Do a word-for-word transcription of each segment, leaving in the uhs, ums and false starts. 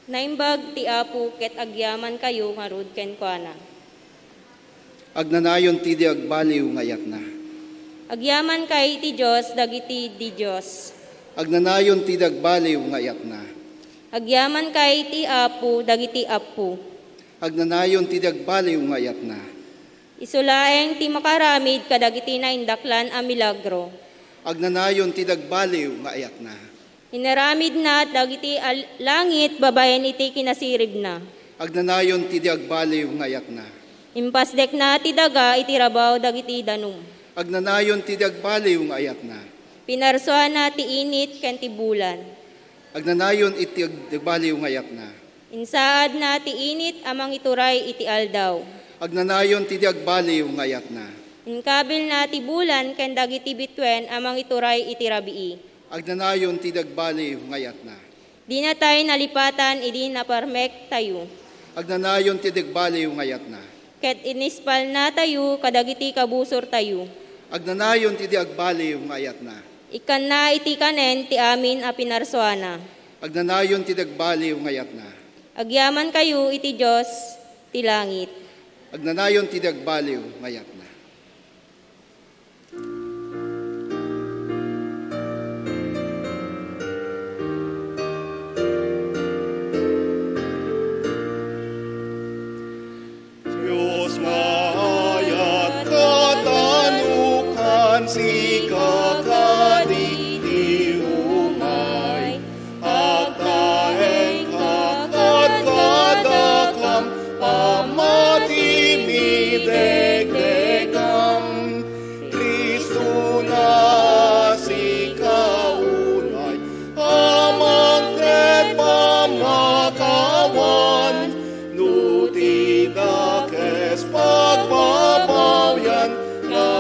Naimbag ti Apo ket agyamankayo ngarud kenkuana. Agnanayon ti di agbaliw nga ayatna. Agyamankayo iti Dios dagiti di Dios. Agnanayon ti di agbaliw nga ayatna. Agyamankayo iti Apo dagiti appo. Agnanayon ti di agbaliw nga ayatna. Isu laeng ti makaaramid kadagiti naindaklan a milagro. Agnanayon ti di agbaliw nga ayatna. Inaramidna dagiti al-, langit babaen iti kinasiribna. Agnanayon ti di agbaliw nga ayatna. Impasdekna ti daga iti rabaw dagiti danum. Agnanayon ti di agbaliw nga ayatna. Pinarsuana ti init ken ti bulan. Agnanayon iti ag-, agbaliw nga ayatna. Insaadna ti init a mangituray iti aldaw. Agnanayon ti di agbaliw nga ayatna. Inkabilna ti bulan ken dagiti bituen a mangituray iti rabii. Agnanayon ti di agbaliw nga ayatna. Dinatay nalipatan idi naparmektayo. Agnanayon ti di agbaliw nga ayatna. Ket inispalnatayo kadagiti kabusortayo. Agnanayon ti di agbaliw nga ayatna. Ikkanna iti kanen ti amin a pinarsuana. Agnanayon ti di agbaliw nga ayatna. Agyamankayo iti Dios ti langit. Agnanayon ti di agbaliw nga ayatna. Dios nga ayat, katanukan sika kadi ti umay. Agtaengka ket kadakam, pammatimi dekdekam. Cristo nga sika unay, amang ket pamakawan, no ti dakes pagbabawian, nga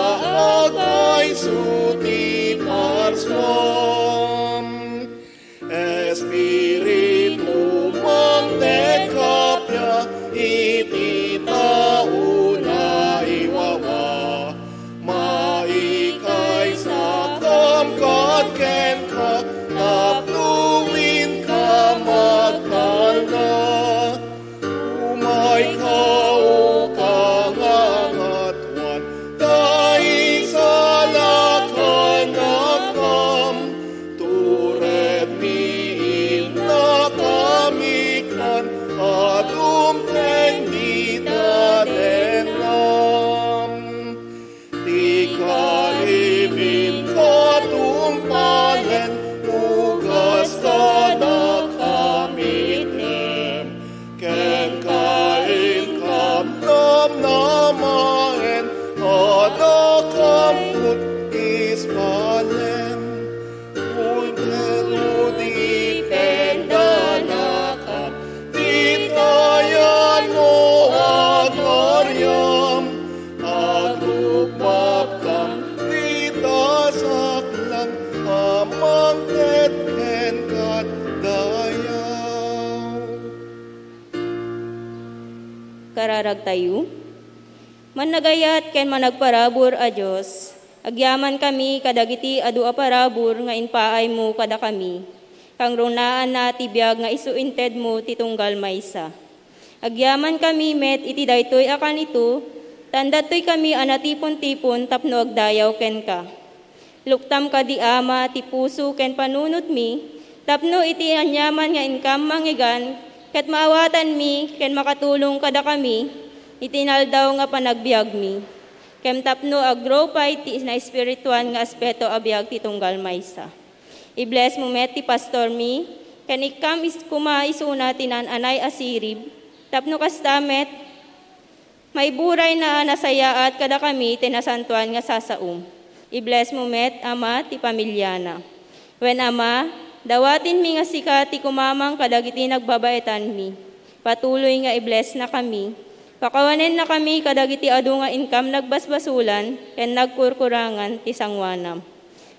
agpayso ti parsuam. Espiritu, mangted kappia iti taona iwawa. Maikaysakam kad kenka, tapno inka magtalna. Umayka, O Kangangatuan, ta isalakanakam. Turedmi, innakam ikkan, a dumteng dita dengngam. Ti kaimin katungpalen, ugasta nakamitnem. Kenka inkam namnamaen, adakam put ispalem. Pudno dipendanakam, dita yan no agariam, agrukmapkam, dita saklang a mangted ken kaddayaw. Kararagtayo. Mannagayat ken managparabur a Dios, agyamankami kadagiti adu a parabur nga impaaymo kadakami. Kangrunaanna ti biag nga isu intedmo ti tunggal maysa. Agyamankami met iti daytoy a kanito, ta adda toy kami a natipon-tipon tapno agdayaw kenka. Luktam kadi, Ama, ti puso ken panunotmi, tapno iti aniaman nga inkam mangngegan, ket maawatanmi ken makatulong kadakami iti inaldaw nga panagbiagmi, ken tapno agrupa iti naespirituan nga aspeto a biag ti tunggal maysa. I-bless mo met ti pastormi, ken ikkam is-, koma isuna ti naan-anay a sirib, tapno kasta met, maiburayna a nasayaat kadakami ti nasantoan nga sasaom. I-bless mo met, Ama, ti pamiliana. Wen, Ama, dawatenmi nga sika ti kumamang kadagiti nagbabaetanmi. Patuloy nga i-blessnakami. Pakawanennakami kadagiti adu nga inkam nagbasbasolan ken nagkurkurangan ti sangoanam.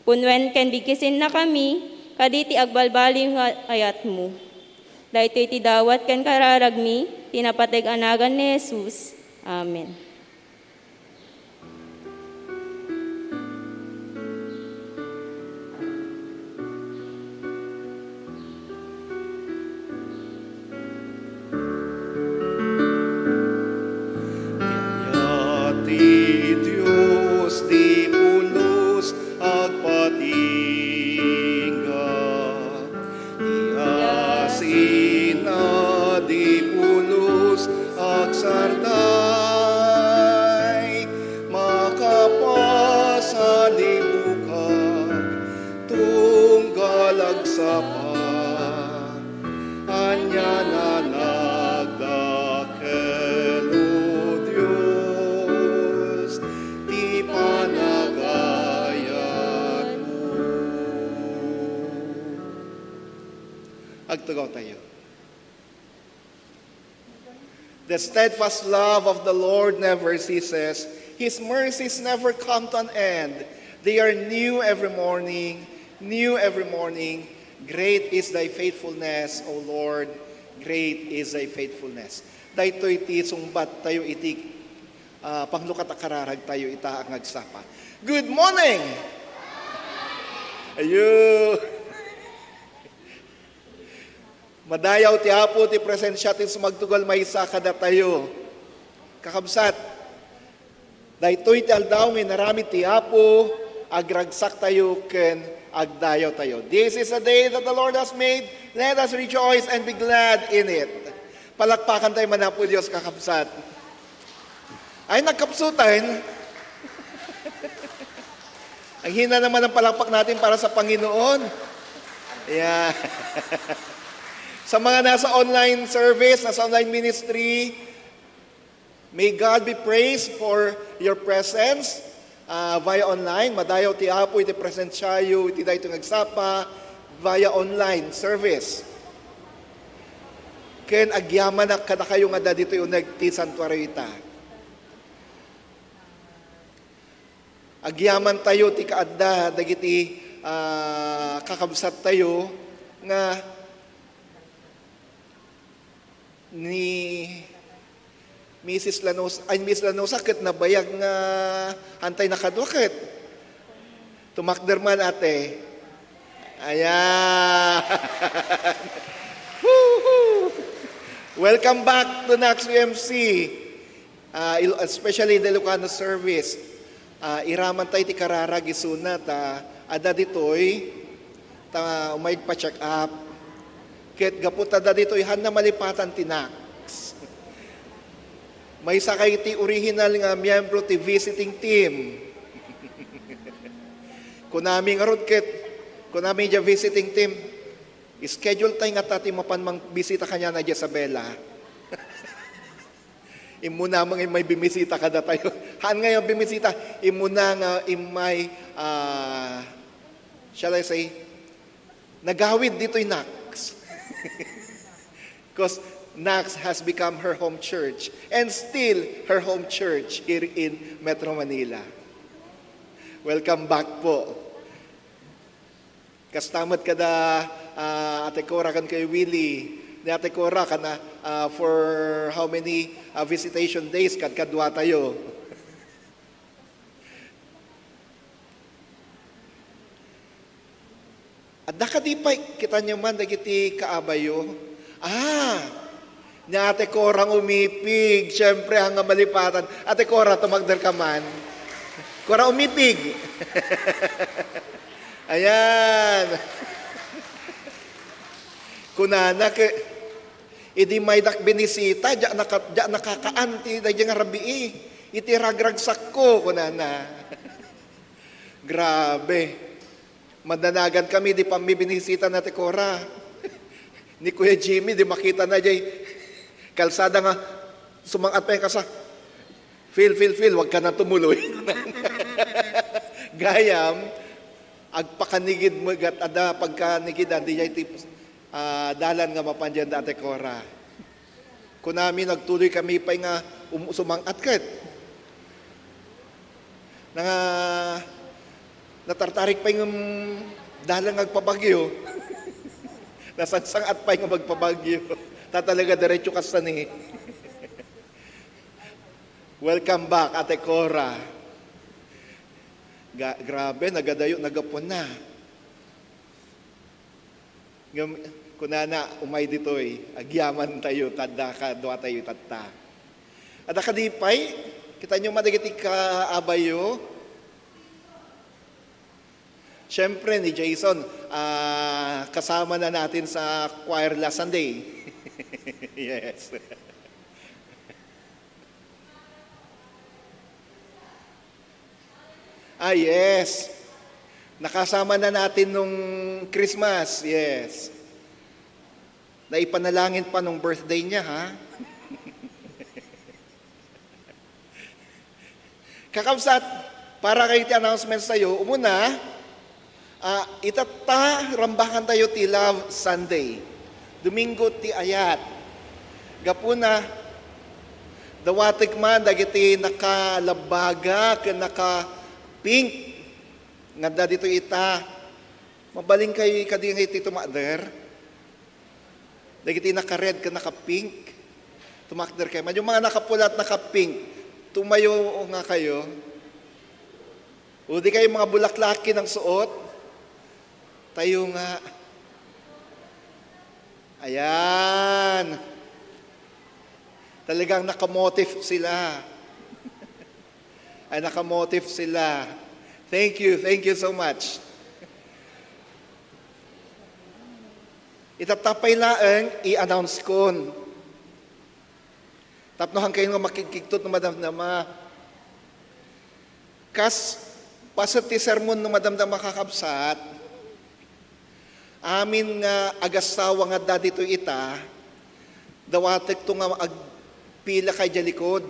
Punuen ken bigkisennakami kadi ti agbalbaliw nga ayatmo. Daytoy ti dawat ken kararagmi ti napateg a nagan ni Jesus. Amen. tayo. The steadfast love of the Lord never ceases. His mercies never come to an end. They are new every morning, new every morning. Great is thy faithfulness, O Lord. Great is thy faithfulness. Daytoy ti sungbat tayo iti, ah, panglukat a kararag tayo ita nga agsapa. Good morning! Ayo! Madayaw ti Apo ti presensia ti sumagtugal maysa kadatayo. Kakabsat, daytoy ti aldaw nga inaramid ti Apo, agragsaktayo ken agdayawtayo. This is a day that the Lord has made. Let us rejoice and be glad in it. Palakpakan tayo manapo Dios, kakabsat. Ay, nagkapsutan. Ang hina naman ng palakpak natin para sa Panginoon. Yeah. Sa mga nasa online service, nasa online ministry, may God be praised for your presence, ah, via online. Madayaw ti Apo iti presensiayo, iti daytoy nga agsapa, via online service. Ken agyamanak kadakayo nga adda ditoy uneg ti santuario ita. Agyamantayo ti kaadda dagiti, ah, kakabsattayo nga ni Misis Lanosa, ay, Miss Lanosa ket nabayag nga haantay nakadua ket tumakder man, ate. Ayan. Woohoo! Welcome back to Nax U M C. Ah, il-, especially the Ilocano service. Ah, iraman tayo ti kararag isuna ta adda ditoy ta umay agpa-check up. Ket gapu ta adda ditoy, haanna malipatan ti Nax. Maysa kay ti original nga miyembro ti visiting team. Kunami ngarud ket, kunami diay visiting team, schedule tayo ngata ti mapan mangbisita kaniana diay Isabela. Immuna nga immay bimisita kadatayo. Haan nga immay bimisita, immuna nga immay, ah, shall I say, nagawid ditoy Nax. 'Cause Nax has become her home church and still her home church here in Metro Manila. Welcome back po. Kasta met kada, ah, Ate Cora ken Kuya Willie. Ni Ate Cora, kana, ah, for how many, ah, visitation days, kadkaduatayo? Adda kadi pay, kitaenyo man dagiti kaabayo. Ah, ni Ate Cora nga umipig, siyempre, haan nga malipatan. Ate Cora, tumakderka man. Cora, umipig. Ayan. Kunana ket, idi maydak binisita, diak naka-, diak nakakaan ti daydiay nga rabii. Iti ragragsakko, kunana. Grabe. Madanagan kami, di pammibinisita ni Ate Cora. Ni Kuya Jimmy, di makitana diay kalsada nga sumang-at pay kasa, "Phil, Phil, Phil, wag ka na tumuloy." Gayam, agpakanigid met, adda pagkanigidan, diay ti, ah, dalan nga mapan diay da Ate Cora. Kunami, nagtuloy kami pay nga um-, sumang-at ket. Nga, natartarik pay nga, mm, dalan nga agpabagyo. Nasangsang-at pay nga magpabagyo. Ta talaga, diretso kasta ni. Welcome back, Ate Cora. Ga-, grabe, nagadayo, nagapuna. Ngem kunana, "Umay ditoy, agyamantayo, ta adda kaduatayo tatta." Adda kadi pay, kitaenyo man dagiti kaabayo. Siyempre, ni Jason, ah, kasama na natin sa choir last Sunday. Yes. Ah, yes. Nakasama na natin nung Christmas. Yes. Naipanalangin pa nung birthday niya, ha? Kakabsat, para kay ti announcements tayo, umuna, ah, itatta, rambakan tayo ti Love Sunday. Domingo ti ayat. Gapuna, dawatek man dagiti nakalabbaga ken naka-pink nga adda ditoy ita. Mabalinkayo kadi nga iti tumakder? Dagiti naka-red ken naka-pink, tumakder kayo. Madi mga nakapulat, naka-pink, tumayo nga kayo. O di kayo mga bulaklaki ng suot, tayo nga. Ayan. Talagang nakamotif sila. Ay, nakamotif sila. Thank you, thank you so much. Itatta pay laeng, i-announce kon. Tapno han kayo nga makigkigtot no madamdama. Kas paset ti sermon no madamdama, kakabsat, amin nga agassawa nga adda ditoy ita, dawatekto nga agpila kay diay likod.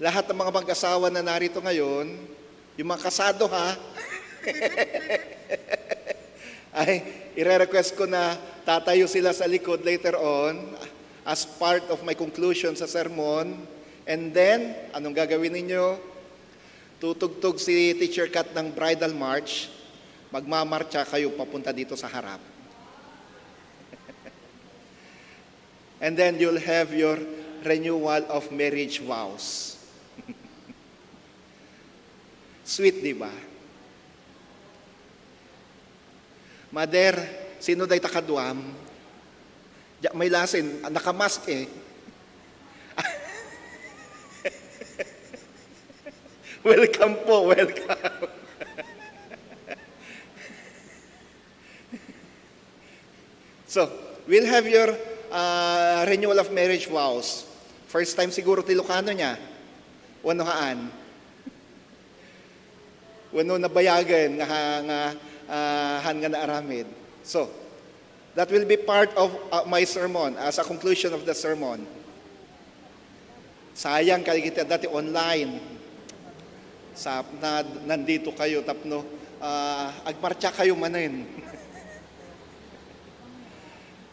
Lahat ng mga mag-asawa na narito ngayon, yung mga kasado, ha? Ay, ire-request ko na tatayo sila sa likod later on as part of my conclusion sa sermon. And then, anong gagawin ninyo? Tutugtog si Teacher Kat ng bridal march, magmamarcha kayo papunta dito sa harap. And then you'll have your renewal of marriage vows. Sweet, di ba? Mother, sino dayta kaduam? Diak may lasin, ah, nakamask eh. Welcome po, welcome. So, we'll have your, ah, renewal of marriage vows. First time siguro ti Ilocano niya. Wano haan? Wano nabayagen nga ha-, nga, ah, han nga naaramid. So, that will be part of, ah, my sermon, as a conclusion of the sermon. Sayang kadagiti adda ti online. Sa, na, nandito kayo tapno, ah, agmarcha kayo manen.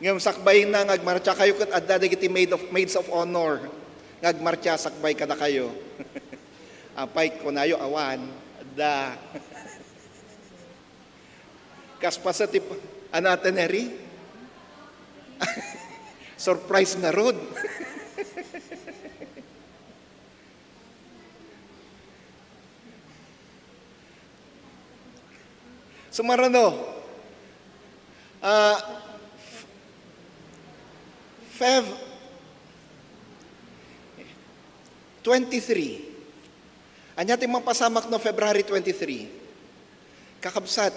Ngem sakbayna nga agmarcha kayo ket adda dagiti maid of, maids of honor nga agmarcha sakbay kadakayo. Apay, kunayo, awan. Adda. Kas paset ti p-, ano, Ate Neri? Surprise ngarud. Sumarno, ah, Feb twenty-three. Ania ti mapasamak no February twenty-three? Kakabsat,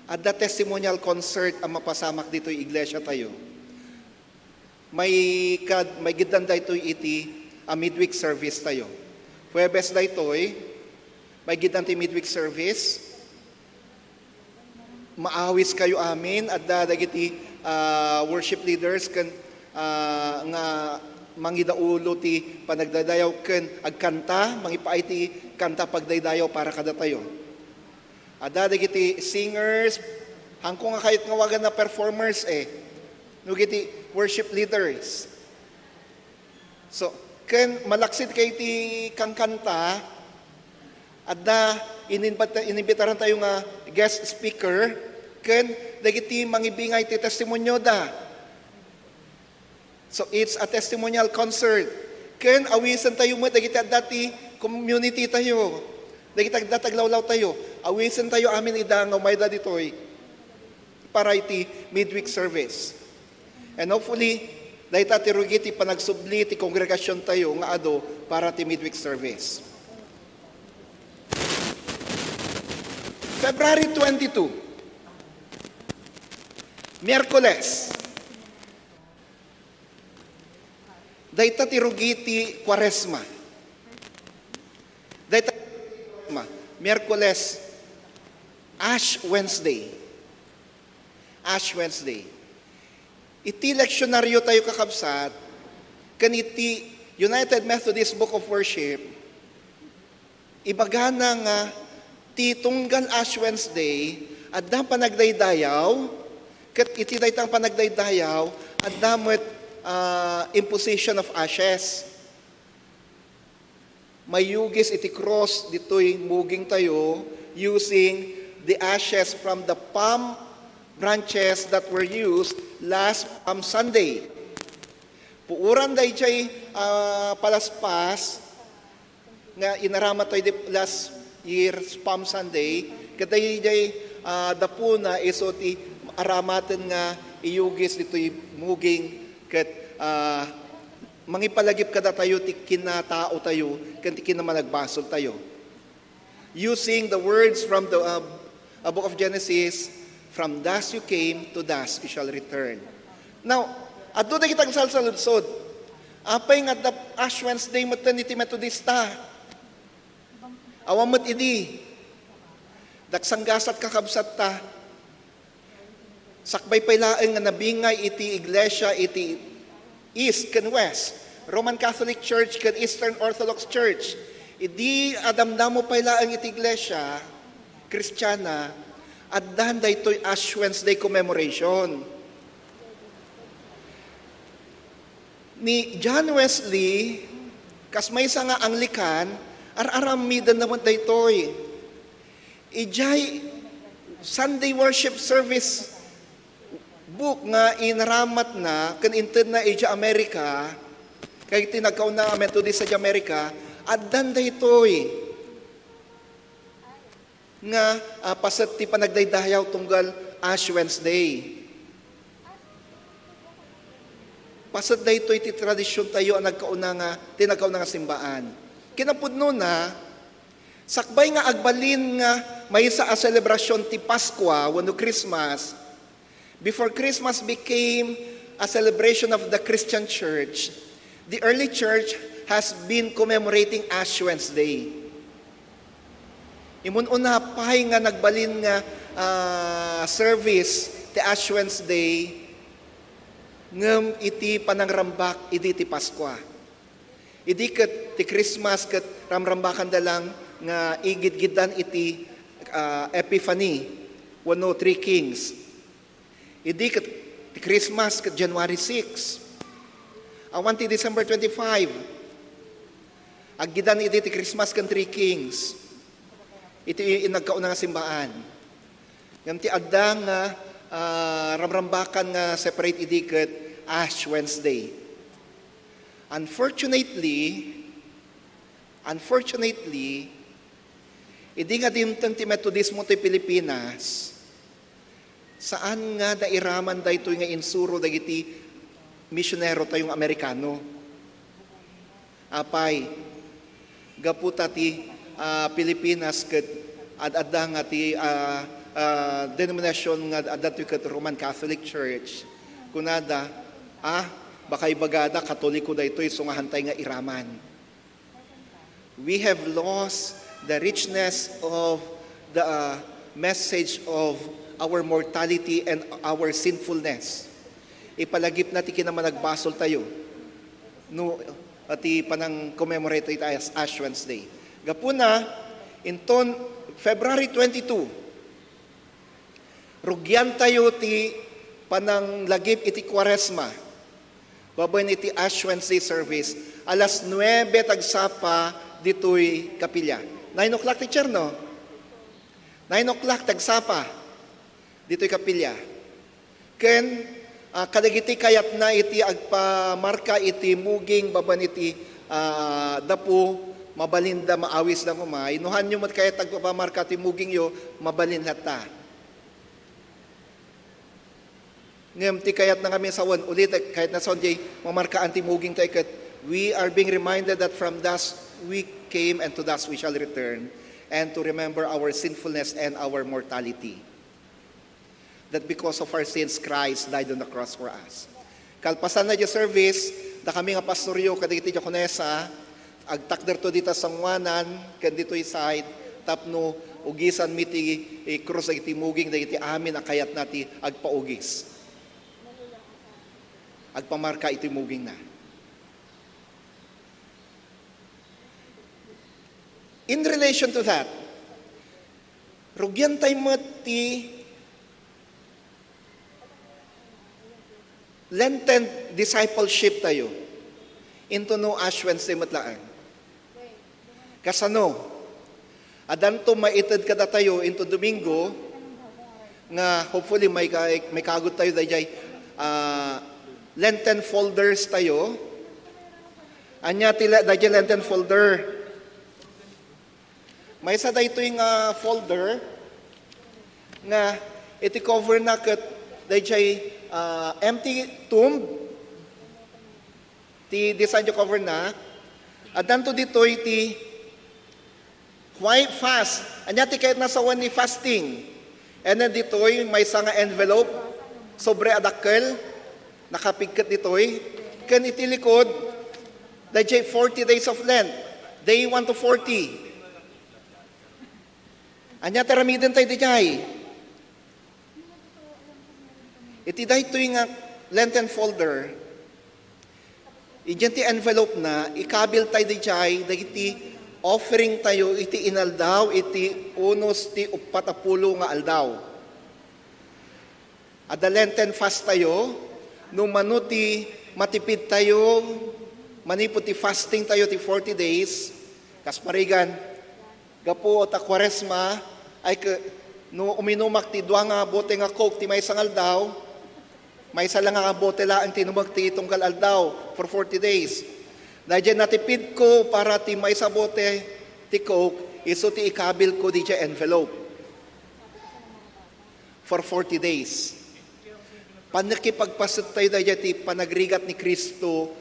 adda testimonial concert a mapasamak ditoy iglesia tayo. May kad-, may giddan daytoy iti, ah, midweek service tayo. Huwebes daytoy, may giddan ti midweek service. Maawis kayo amin, adda dagiti, ah, worship leaders ken, ah, nga mangidaulo ti panagdaydayaw ken agkanta, mangipaay ti kanta pagdaydayaw para kadatayo. Adda dagiti singers, hanko nga kayat nga awaganna performers eh, no dagiti worship leaders. So, ken malaksid kay ti kankanta, adda ininbita-, inimbitaran tayo nga guest speaker, ken dagiti mangibingay ti testimonioda. So, it's a testimonial concert. Ken awisen tayo met dagiti adda ti community tayo. Dagiti adda ti aglawlaw tayo. Awisen tayo amin ida nga umayda ditoy para iti midweek service. And hopefully, dayta ti rugi ti panagsubli ti kongregasion tayo nga adu para ti midweek service. February twenty-two, Miyerkules. Dayta ti rugi ti Kuaresma. Dayta ti Kuaresma, Miyerkules, Ash Wednesday. Ash Wednesday. Iti leksionaryo tayo, kakabsat, ken iti United Methodist Book of Worship, ibagana nga ti tunggal Ash Wednesday, Adda panagdaydayaw, ket iti dayta panagdaydayaw, adda met, ah, imposition of ashes. Mayugis iti cross ditoy muging tayo using the ashes from the palm branches that were used last Palm Sunday. Puoran dayjay, ah, palaspas nga inaramat tayo di last year's Palm Sunday, ket dayjay, ah, dapuna isu ti aramaten nga iyugis ditoy muging ket, ah, mangipalagip kadatayo ti kinatao tayo ken ti kinamanagbasol tayo. Using the words from the, uh, uh, book of Genesis, "From dust you came, to dust you shall return." Now, adda dagiti agsalsaludsod. Apay nga adda Ash Wednesday metten iti Metodista? Awan met idi. Daksanggasat kakabsatta. Sakbay pay laeng nga nabingay iti iglesia iti East ken West, Roman Catholic Church ken Eastern Orthodox Church. Idi adamdamo pay laeng iti iglesia Kristiana, addan daytoy Ash Wednesday commemoration. Ni John Wesley, kas maysa nga Anglican, ar-aramidenna met daytoy. Idiay Sunday worship service book nga inaramatna ken intedna idiay Amerika, kay ti nagkauna nga Methodist idiay Amerika, addan daytoy nga, ah, paset ti panagdaydayaw tunggal Ash Wednesday. Paset daytoy ti tradisiontayo a nagkauna nga, ti nagkauna nga simbaan. Kinapudnona, sakbay nga agbalin nga maysa a selebrasion ti Paskua wenno Christmas, before Christmas became a celebration of the Christian church, the early church has been commemorating Ash Wednesday. Imun-una pay nga nagbalin nga, ah, service ti Ash Wednesday, ngem iti panangrambak idi ti Paskua. Idi ket ti Christmas ket ramrambakanda lang nga igidgiddan iti, ah, Epiphany wenno Three Kings. Idi ket ti Christmas ket January six. Awan ti December twenty-five. Aggidan idi ti Christmas ken Three Kings. Iti i-, nagkauna nga simbaan. Ngem ti adda nga, ah, ramrambakan nga separate idi ket Ash Wednesday. Unfortunately, unfortunately, idi nga dimteng ti Metodismo ti Pilipinas, saan nga nairaman daytoy nga insuro dagiti misionero tayo nga Amerikano. Apay, gapu ta ti, ah, Pilipinas ket ad-adda nga ti, ah, ah, denominasyon nga ad-adda toy ket Roman Catholic Church. Kunada, "Ah, baka ibagada Katoliko daytoy, isu nga haantay nga iraman." We have lost the richness of the, uh, message of our mortality and our sinfulness. Ipalagipna ti kinamanagbasol tayo no, uh, ti panang-commemorate iti Ash, Ash Wednesday. Gapuna, inton February twenty-two, rugiantayo ti pananglagip iti Kuaresma. Babaen iti Ash Wednesday service, alas nuebe tagsapa ditoy kapilya. Nine o'clock, teacher, no? Nine o'clock tagsapa ditoy kapilya. Ken, ah, kadagiti kayatna iti agpamarka iti muging babaen iti, ah, dapu, mabalinda, maawisda nga umay. No haanyo met kayat agpamarka ti mugingyo, mabalin latta. Ngem ti kayatna ngamin sawen, ulit, kayatna sawen diay mamarkaan ti muging tayo ket, we are being reminded that from dust we came and to dust we shall return, and to remember our sinfulness and our mortality. That because of our sins, Christ died on the cross for us. Kalpasanna diay service, dakami nga pastoryo kadagiti diakonesa, agtakderto dita sangoanan ken ditoy side tapno ugisanmi ti, eh, krus dagiti muging dagiti amin a kayatna ti agpaugis. Agpamarka iti mugingna. In relation to that, rugiantay met ti Lenten discipleship tayo. Into no Ash Wednesday met laeng. Kasano? Addanto maited kadatayo into Domingo nga hopefully may ka-, may kaagud tayo dayjay, ah, Lenten folders tayo. Ania ti le-, dayjay Lenten folder? Maysa daytoy nga folder nga iti cover na ket dayjay, ah, empty tomb. Ti design ti cover na. Addanto ditoy ti quiet fast. Ania ti kayatna sawen ni fasting? And then ditoy, maysa nga envelope, sobre a dakkel, nakapigket ditoy. Ken iti likod, dayjay forty days of Lent, day one to forty. Ania ti aramiden tayo dayjay? Iti daytoy nga Lenten folder, idiay ti envelope na, ikabil tayo dayjay, dagiti offering tayo iti inaldaw, iti unos ti uppat a pulo nga aldaw. Adda Lenten fast tayo, no mano ti matipid tayo, manipud ti fasting tayo ti forty days, kas parigan, gapu ta Kuaresma, ay ke-, no uminumak ti dua nga bote nga Coke ti maysa nga aldaw, maysa la nga bote laeng ti inumek ti tunggal aldaw for forty days. Dayjay natipidko para ti maysa bote ti Coke, isu ti ikabilko dayjay envelope for forty days. Pannakipagpaset tayo dayjay ti panagrigat ni Cristo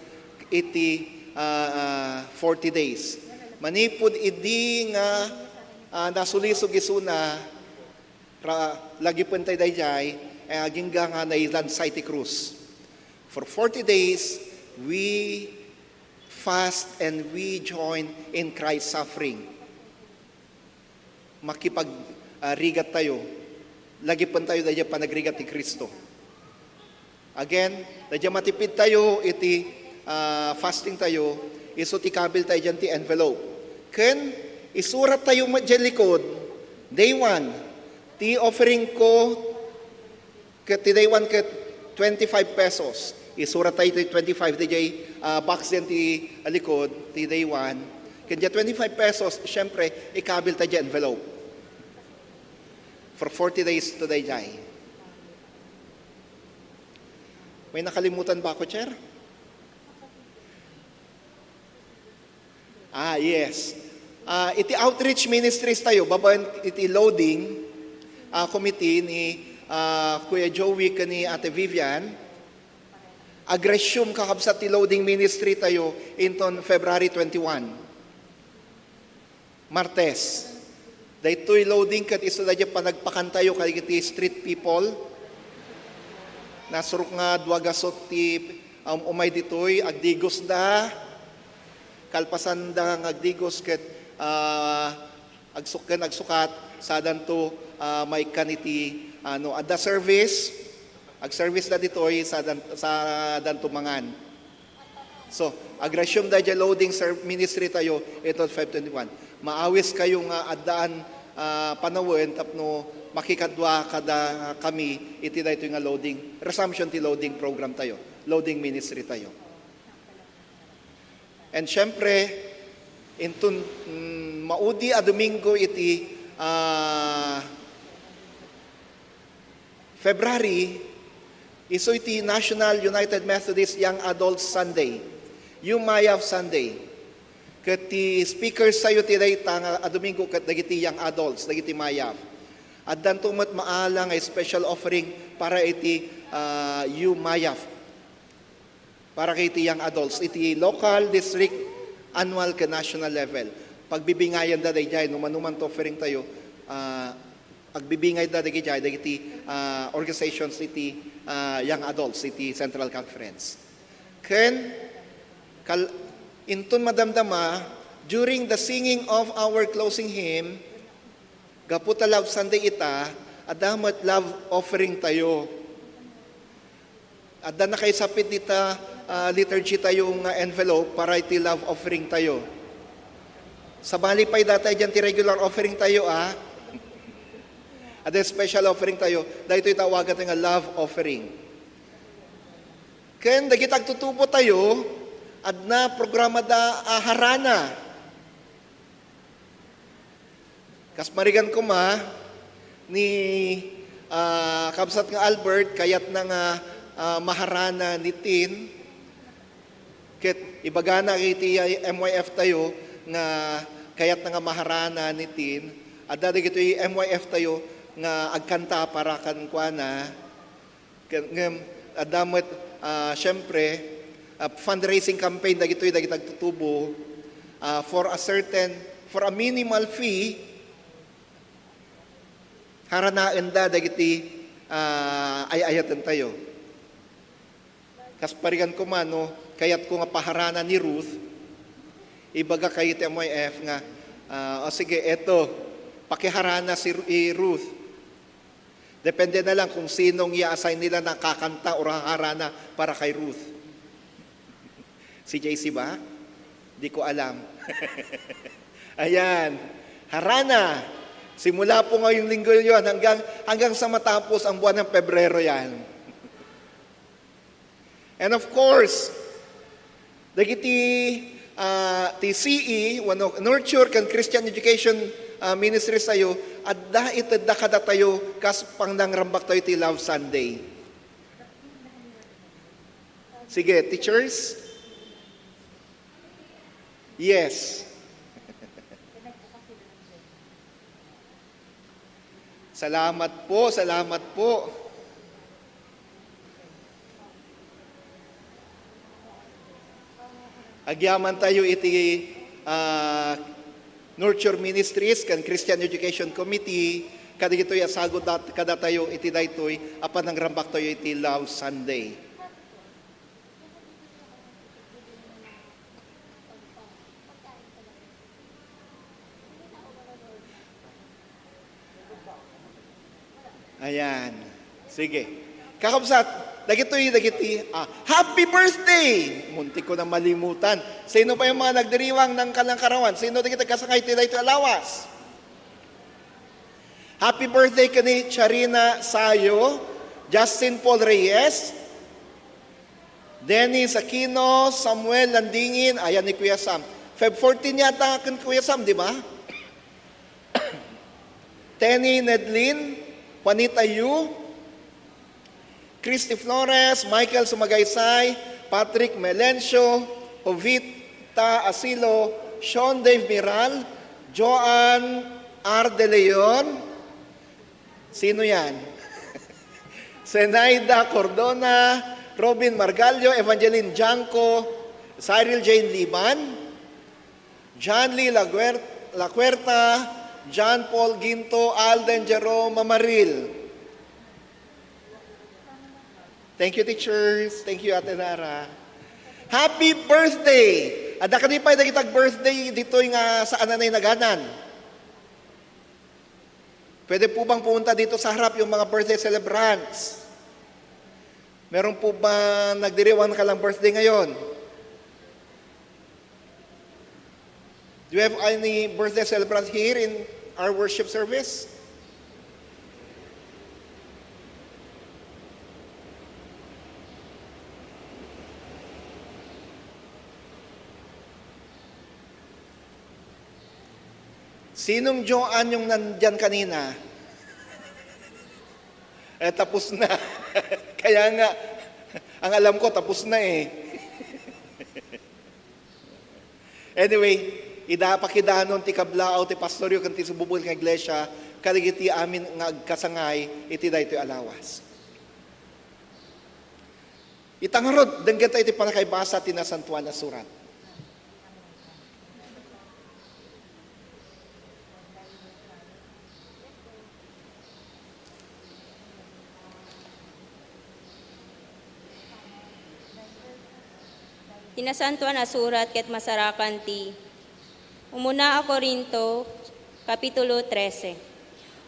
iti, ah, ah, forty days. Manipud idi nga, ah, nasulisog isuna, ra-, lagipen tayo dayjay, eh, agingga nga nailansay ti krus. For forty days, we fast and we join in Christ's suffering. Makipag, ah, rigat tayo. Lagipen tayo dayjay panagrigat ni Cristo. Again, dayjay matipid tayo iti, ah, fasting tayo, isu ti kabil tayo dyan ti envelope. Ken isurat tayo met dyan likod, day one, ti offering ko, ket ti day one ket twenty-five pesos. Isurat tayo ti twenty-five dayjay, ah, box dyan ti, ah, likod, ti day one. Ken dyan twenty-five pesos, syempre, ikabil tayo dyan envelope for forty days to dayjay. May nakalimutan ba ako, Chair? Ah, yes. Ah, iti outreach ministries tayo, babaen iti loading, ah, committee ni, ah, Kuya Joey ken ni Ate Vivian, ag-resume kakabsat ti loading ministry tayo inton February twenty-one. Martes. Daytoy loading ket isu dayjay panagpakantayo kadagiti street people. Nasurok nga dua gasut ti, um, umay ditoy, agdigosda. Kalpasanda nga agdigos ket, ah, agsuk-, ken agsukat, sadanto, ah, maikkan iti, ah, no adda service, agservice da ditoy, sadan-, sadanto mangan. So, ag-resume dayjay loading ser-, ministry tayo iti Feb twenty-one. Maawis kayo nga addaan, ah, panawen tapno makikadua kada kami iti daytoy nga loading, resumption ti loading program tayo, loading ministry tayo. And syempre, intun, mm, maudi a Domingo iti, ah, February, isu iti National United Methodist Young Adults Sunday, U M Y A F Sunday. Ket ti speakers tayo ti dayta nga a Domingo ket dagiti young adults, dagiti mayaf. Addanto met maala nga special offering para iti, ah, U M Y A F. Para iti young adults, iti local, district, annual, ken national level. Pagbibingayanda dayjay, no mano man ti offering tayo, ah, agbibingayda dagijay, dagiti, ah, organizations iti, ah, young adults iti Central Conference. Ken, kal-, inton madamdama, during the singing of our closing hymn, gapu ta Love Sunday ita, adda met love offering tayo. Adda nakaisapit dita, ah, liturgy tayo nga envelope para iti love offering tayo. Sabali pay data dyan ti regular offering tayo, ah. Adda special offering tayo. Daytoy tawagan tayo nga love offering. Ken dagiti agtutubo tayo, adda programada a harana. Kas marigan koma ni, ah, kabsat nga Albert, kayatna nga, ah, maharana ni Tin. Ket ibagana iti M Y F tayo nga kayatna nga maharana ni Tin. Adda dagitoy M Y F tayo nga agkanta para kenkuana. Ken, ngem, adda met, ah, siyempre, ah, fundraising campaign dagitoy dagiti agtutubo, ah, for a certain, for a minimal fee, haranaenda dagiti, ah, ay-ayaten tayo. Kas parigan ko man, no, kayat ko nga paharana ni Ruth, ibaga kayo ti M Y F nga, ah, "O sige, eto, pakiharana si Ru-, i Ruth." Depende na lang kung sinong i-assign nila na kakanta o haharana para kay Ruth. Si J C ba? Di ko alam. Ayan. Harana. Simula po ngayong linggo yon hanggang, hanggang sa matapos ang buwan ng Pebrero yan. And of course, dagiti, ah, ti C E, wenno Nurture ken Christian Education, ah, Ministries tayo, adda itedda kadatayo kas pangnangrambak tayo ti Love Sunday. Sige, teachers? Yes. Salamat po, salamat po. Agyaman tayo iti, ah, Nurture Ministries ken Christian Education Committee, kadagitoy a sagut dat-, kadatayo iti daytoy a panangrambak tayo iti Love Sunday. Ayan. Sige. Kakabsat, dagitoy, dagiti, ah, happy birthday! Muntik ko na malimutan. Sino pa yung mga nagdiriwang ng kalang karawan? Sino dagiti kasangay ti daytoy a lawas? Happy birthday kani Charina Sayo, Justin Paul Reyes, Dennis Aquino, Samuel Landingin, ayan ni Kuya Sam. Feb fourteen yata kan Kuya Sam, di ba? Tenny Nedlin, Juanita Yu, Christy Flores, Michael Sumagaysay, Patrick Melencio, Jovita Asilo, Sean Dave Miral, Joan R. De Leon, sino yan? Zenaida Cordona, Robin Margallo, Evangeline Janco, Cyril Jane Liban, John Lee Laguer-, Lacuerta, John Paul Ginto, Alden Jerome Mamaril. Thank you, teachers. Thank you, Ate Nara. Happy birthday! Adda kadi pay dagiti birthday ditoy nga saan a nainaganan? Pwede po bang pumunta dito sa harap yung mga birthday celebrants? Meron po ba nagdiriwang ka lang birthday ngayon? Do you have any birthday celebrant here in our worship service? Sinong Joan yung nandyan kanina? Eh, tapos na. Kaya nga, ang alam ko, tapos na eh. Anyway, ida pakidanon ti kablaaw ti pastoryo ken ti sububul nga iglesia, kadagiti amin nga agkasangay iti daytoy a lawas. Ita ngarud, denggen tayo iti panakaibasa ti Nasantoan a Surat. Ti Nasantoan a Surat ket masarakan ti Umuna a Corinto, Kapitulo trese.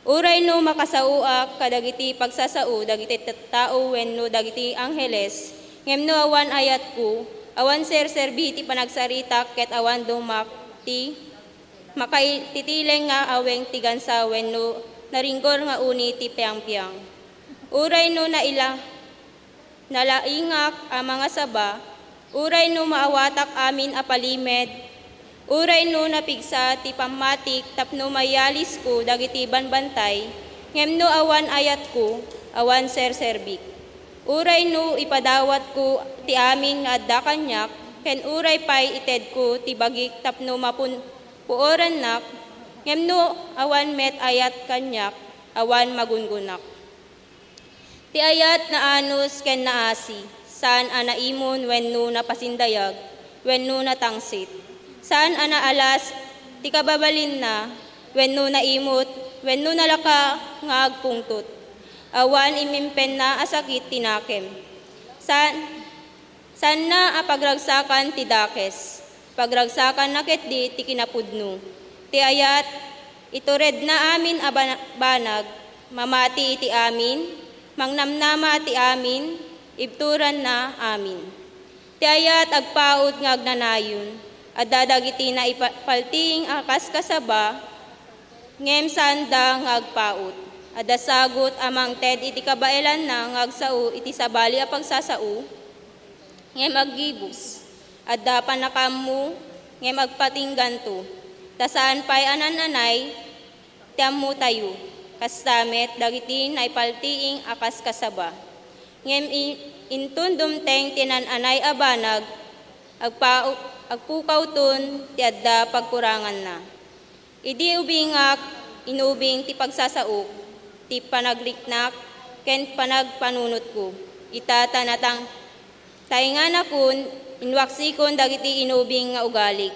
Uray no makasaoak kadagiti pagsasao dagiti tattao wenno dagiti angheles, ngem no awan ayatko, awan serserbi ti panagsaritak ket awan dummak ti makaititileng nga aweng ti gansa wenno naringgor nga uni ti piangpiang. Uray no naila-, Nalaingak a mangasaba, uray no maawatak amin a palimed, uray no napigsa ti pammatik tapno mayalisko dagiti banbantay, ngem no awan ayatko, awan serserbik. Uray no ipadawatko ti amin nga adda kaniak, ken uray pay itedko ti bagik tapno mapun-, puorannak, ngem no awan met ayat kaniak, awan magungonak. Ti ayat naanus ken naasi, saan a naimon wenno napasindayag, wenno natangsit. Saan a naalas ti kababalinna, wenno naimot, wenno nalaka nga agpungtot. Awan imimpenna a sakit ti nakem. Saan Saanna a pagragsakan ti dakes. Pagragsakanna ketdi ti kinapudno. Ti ayat, ituredna amin a bana-, banag, mamati iti amin, mangnamnama ti amin, ibturanna amin. Ti ayat agpaut nga agnanayon, adda dagiti naipaltiing a kas kasaba, ngem saanda nga agpaut. Adda sagut a mangted iti kabaelanna nga agsao iti sabali a pagsasao, ngem aggibus. Adda pannakaammo, ngem agpatingganto. Ta saan pay a naan-anay ti ammotayo, kasta met dagiti naipaltiing a kas kasaba. Ngem i-, inton dumteng ti naan-anay a banag, agpa-, agpukawton ti adda pagkuranganna. Idi ubingak, inubing ti pagsasaok, ti panagriknak, ken panagpanunotko. Ita ta natang-, tainganakon, inwaksikon dagiti inubing nga ugalik.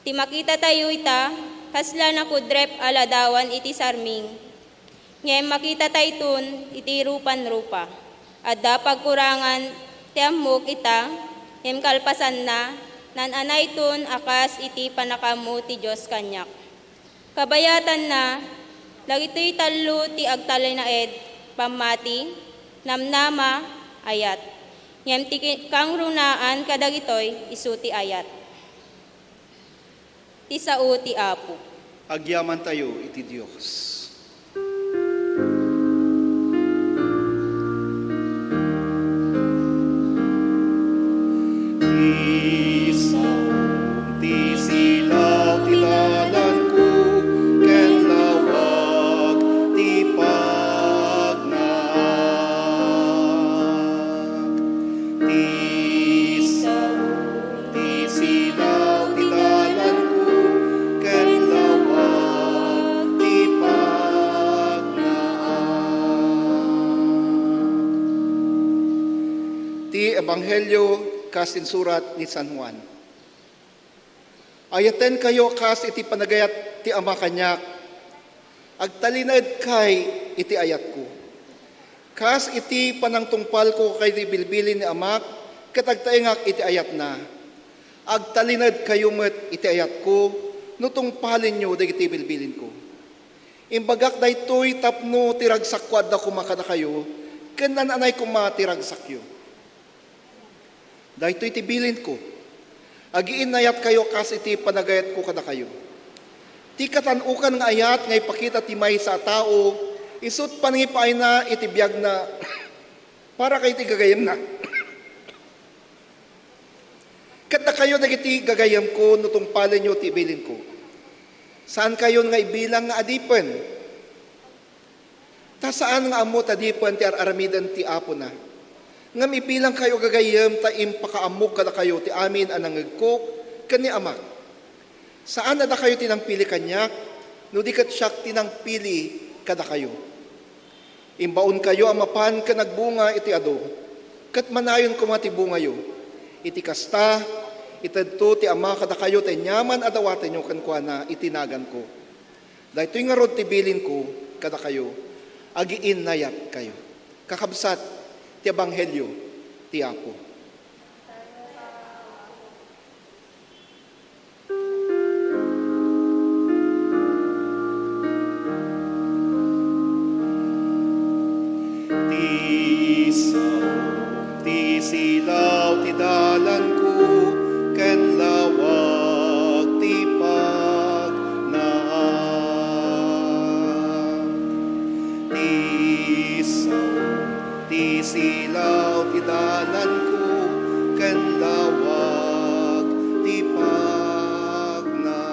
Ti makitatayo ita, kasla nakudrep a ladawan iti sarming. Ngem makitatayton iti rupanrupa. Adda pagkurangan ti ammok ita, ngem kalpasanna, naan-anayton a kas iti pannakaammo ti Dios kaniak. Kabayatanna, dagitoy tallo ti agtalinaed, pammati, namnama, ayat. Ngem ti ki-, kangrunaan kadagitoy, isu ti ayat. Ti sao ti Apo. Agyamantayo iti Dios. Ti sao, ti silaw ti dalanko, ken lawag ti pagnaak. Ti sao, ti silaw ti dalanko, ken lawag ti pagnaak. Ti Ebanghelio kas insurat ni San Juan. Ayatenkayo kas iti panagayat ti Ama kaniak. Agtalinaedkay iti ayatko. Kas iti panangtungpalko kadagiti bilbilin ni Amak, ket agtaengak iti ayatna. Agtalinaedkayo met iti ayatko no tungpalenyo dagiti bilbilinko. Imbagak daytoy tapno ti ragsakko adda koma kadakayo, ken naan-anay koma ti ragsakyo. Daytoy ti bilinko, agiinnayatkayo kas iti panagayatko kadakayo. Ti katan-okan nga ayat nga ipakita ti maysa a tao, isut' panangipaayna iti biagna para kadagiti gagayyemna. Ket dakayo dagiti gagayyemko no tungpalenyo ti bilinko. Saankayon nga ibilang nga adipen. Ta saan nga ammo ta adipen ti ar-aramiden ti apona. Ngem ibilangkayo gagayyem ta impakaammok kadakayo ti amin a nangngegko ken ni Amak. Saan a dakayo ti nangpili kaniak, no di ket siak ti nangpili kadakayo. Imbaonkayo a mapan ken agbunga iti adu, ket manayon koma ti bungayo. Iti kasta, itedto ti Ama kadakayo ti aniaman a dawatenyo kenkuana iti naganko. Daytoy ngarud ti bilinko kadakayo, agiinnayatkayo. Kakabsat, ti ebanghelio ti Apo. Ti sao, ti silaw ti dalanko, ken lawag ti pagnaak. Ti sao, ti silaw Ti dalanko ken dawag ti pagnak.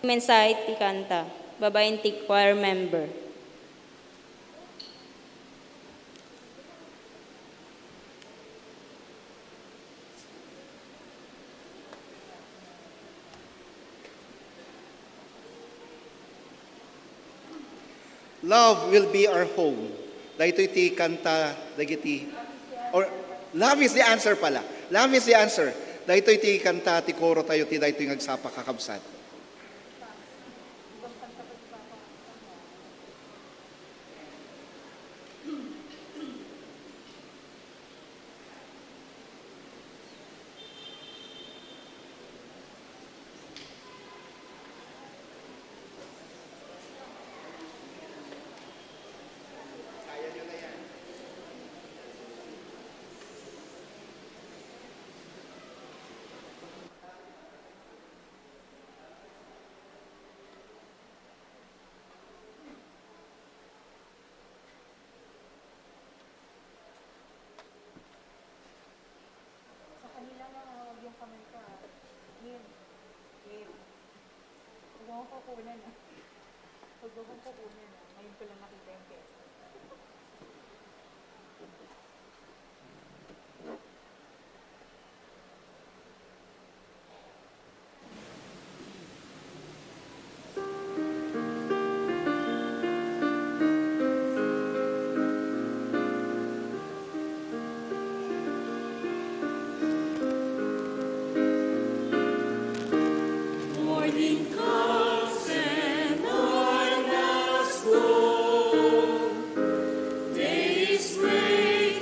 Mensahe ti kanta, babaen ti choir member. Love will be our home. Daytoy ti kanta dagiti, or love is the answer pala. Love is the answer. Daytoy ti kanta ti koro tayo ti daytoy nga agsapa, kakabsat. Sa kanila na, huwag yung kamay ko, ah. Game. Game. Huwag mo akong kukunan, ah. Huwag mo akong kukunan, ah. Ngayon ko lang nakita yung pera. Morning comes and morn must go. Day is breaking.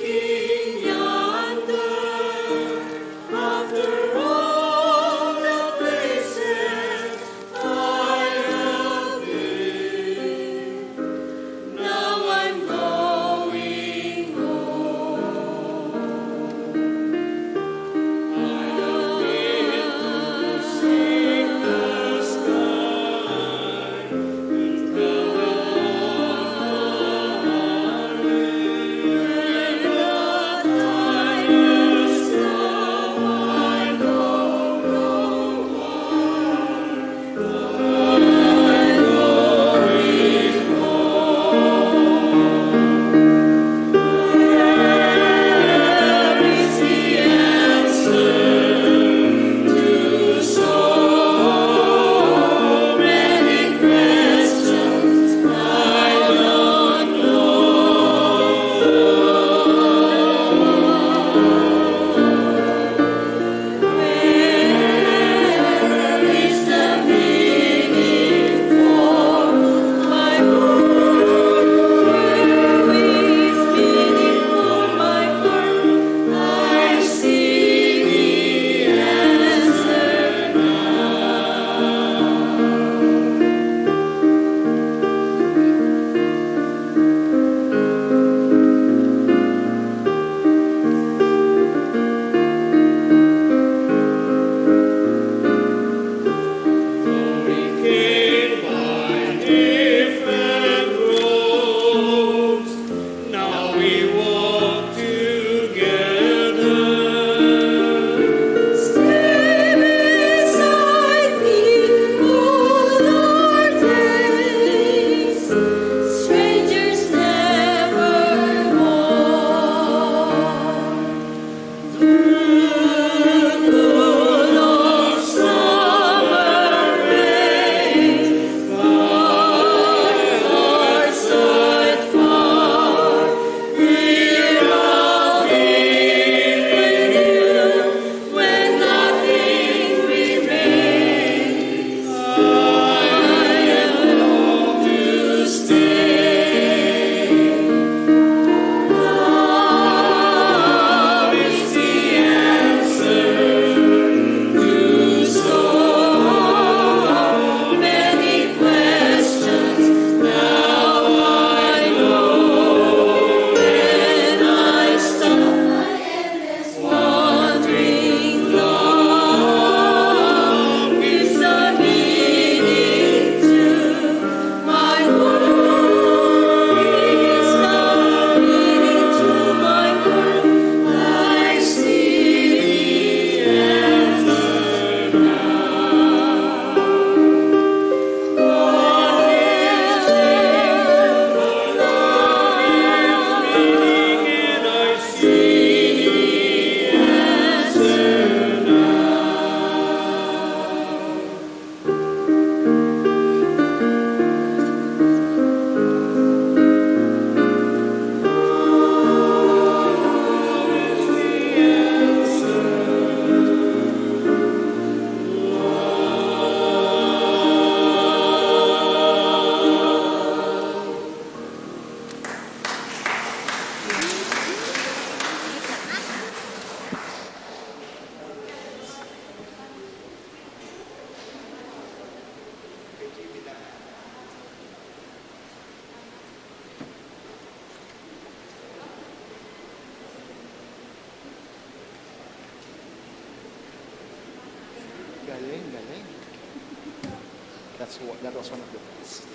So, that was one of the best.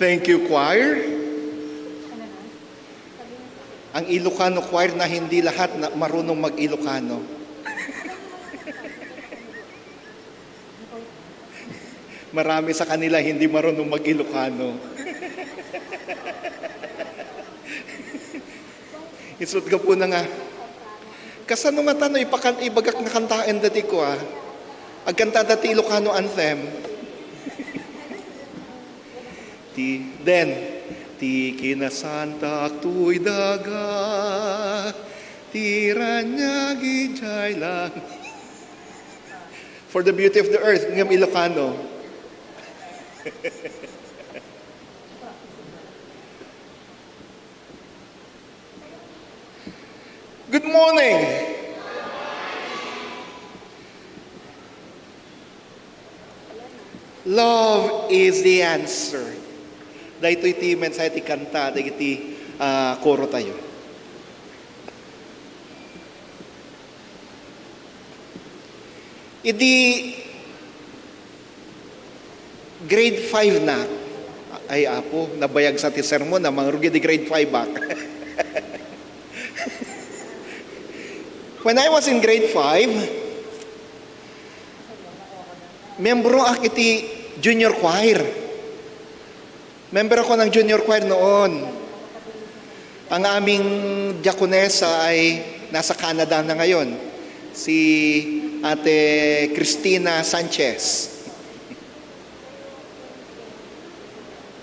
Thank you, choir. Ang Ilocano choir na hindi lahat na marunong mag-Ilocano. Marami sa kanila hindi marunong mag-Ilocano. Isut' gapu na nga. Kasano nga tano ipakan-, ibagak nga kantaen dati ko, ah? Agkanta dati Ilocano anthem. Ti, then, ti kinasantak toy daga, ti raniag idiay langit. For the beauty of the earth, ngem Ilocano. Good morning. Love is the answer. Daytoy ti mensahe ti kanta dagiti, ah, koro tayo. Idi grade five na, ay, Apo, nabayag sa ti sermon, a, mangrugi di grade five, ah. When I was in grade five, membro ak iti junior choir. Member ako ng junior choir noon. Ang aming diakonesa ay nasa Canada na ngayon, si Ate Christina Sanchez.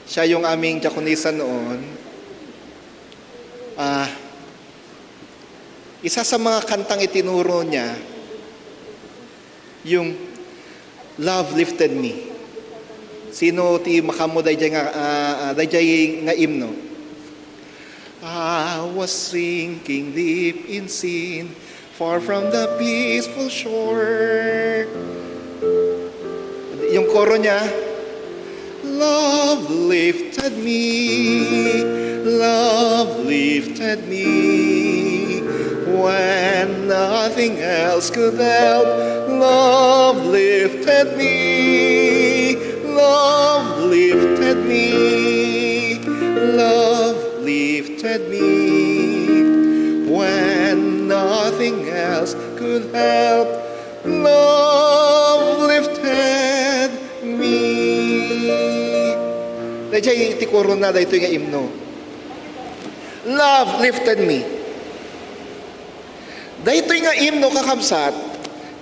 Siya yung aming diakonesa noon. Ah, isa sa mga kantang itinuro niya, yung Love Lifted Me. Sino ti makaammo dayjay nga, ah, ah, dayjay nga imno? I was sinking deep in sin, far from the peaceful shore. Yung koro niya, Love lifted me, love lifted me, when nothing else could help. Love lifted me, love lifted me, love lifted me, when nothing else could help. Love lifted me. Dayjay ti koro na daytoy nga imno. Love lifted me. Daytoy nga imno, kakabsat,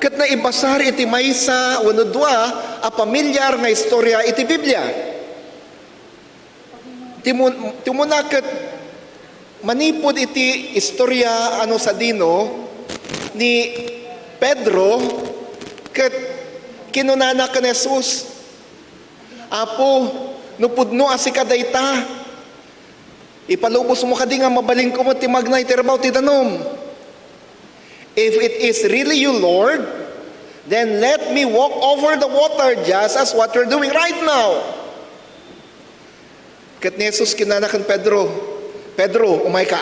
ket naibasar iti maysa wenno dua a pamilyar nga istorya iti Biblia. Ti mun-, ti umuna ket manipud iti istorya a no sadino ni Pedro ket kinunana ken Jesus, "Apo, no pudno a sika dayta, ipalubosmo kadi nga mabalinko met ti magna iti rabaw ti danum. If it is really you, Lord, then let me walk over the water just as what you're doing right now." Ket ni Jesus kinunana ken Pedro, "Pedro, umayka."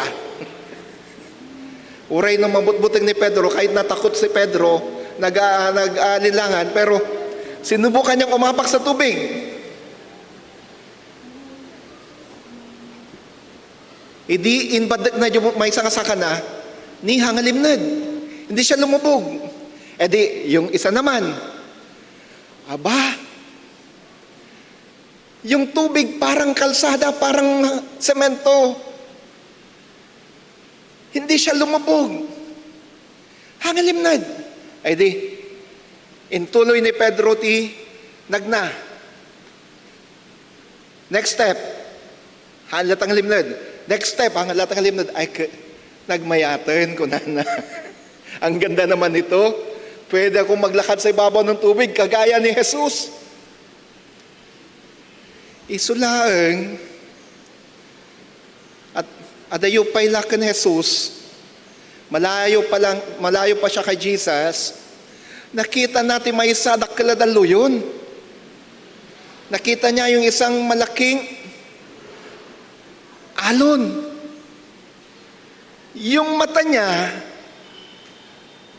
Uray no mabutbuteng ni Pedro, kahit natakot si Pedro, nag-, ah, nag-alinlangan, pero sinubukan niyang umapak sa tubig. Idi inbaddekna diay maysa nga sakana, ni, hangalimned. Hindi siya lumubog. E di, yung isa naman, aba, yung tubig parang kalsada, parang semento. Hindi siya lumubog. Hangalimned. Ay di, intuloy ni Pedro ti nagna. Next step, haan latta nga limned. Next step, haan latta nga limned. Ay, k-, nagmayaten, kunana. Ang ganda naman nito. Pwede akong maglakad sa ibabaw ng tubig, kagaya ni Jesus. Isu laeng, at adayo pay la ken Jesus, malayo pa lang, malayo pa siya kay Jesus, nakita na ti maysa a dakkel a dalluyon. Nakita niya yung isang malaking alon. Yung mata niya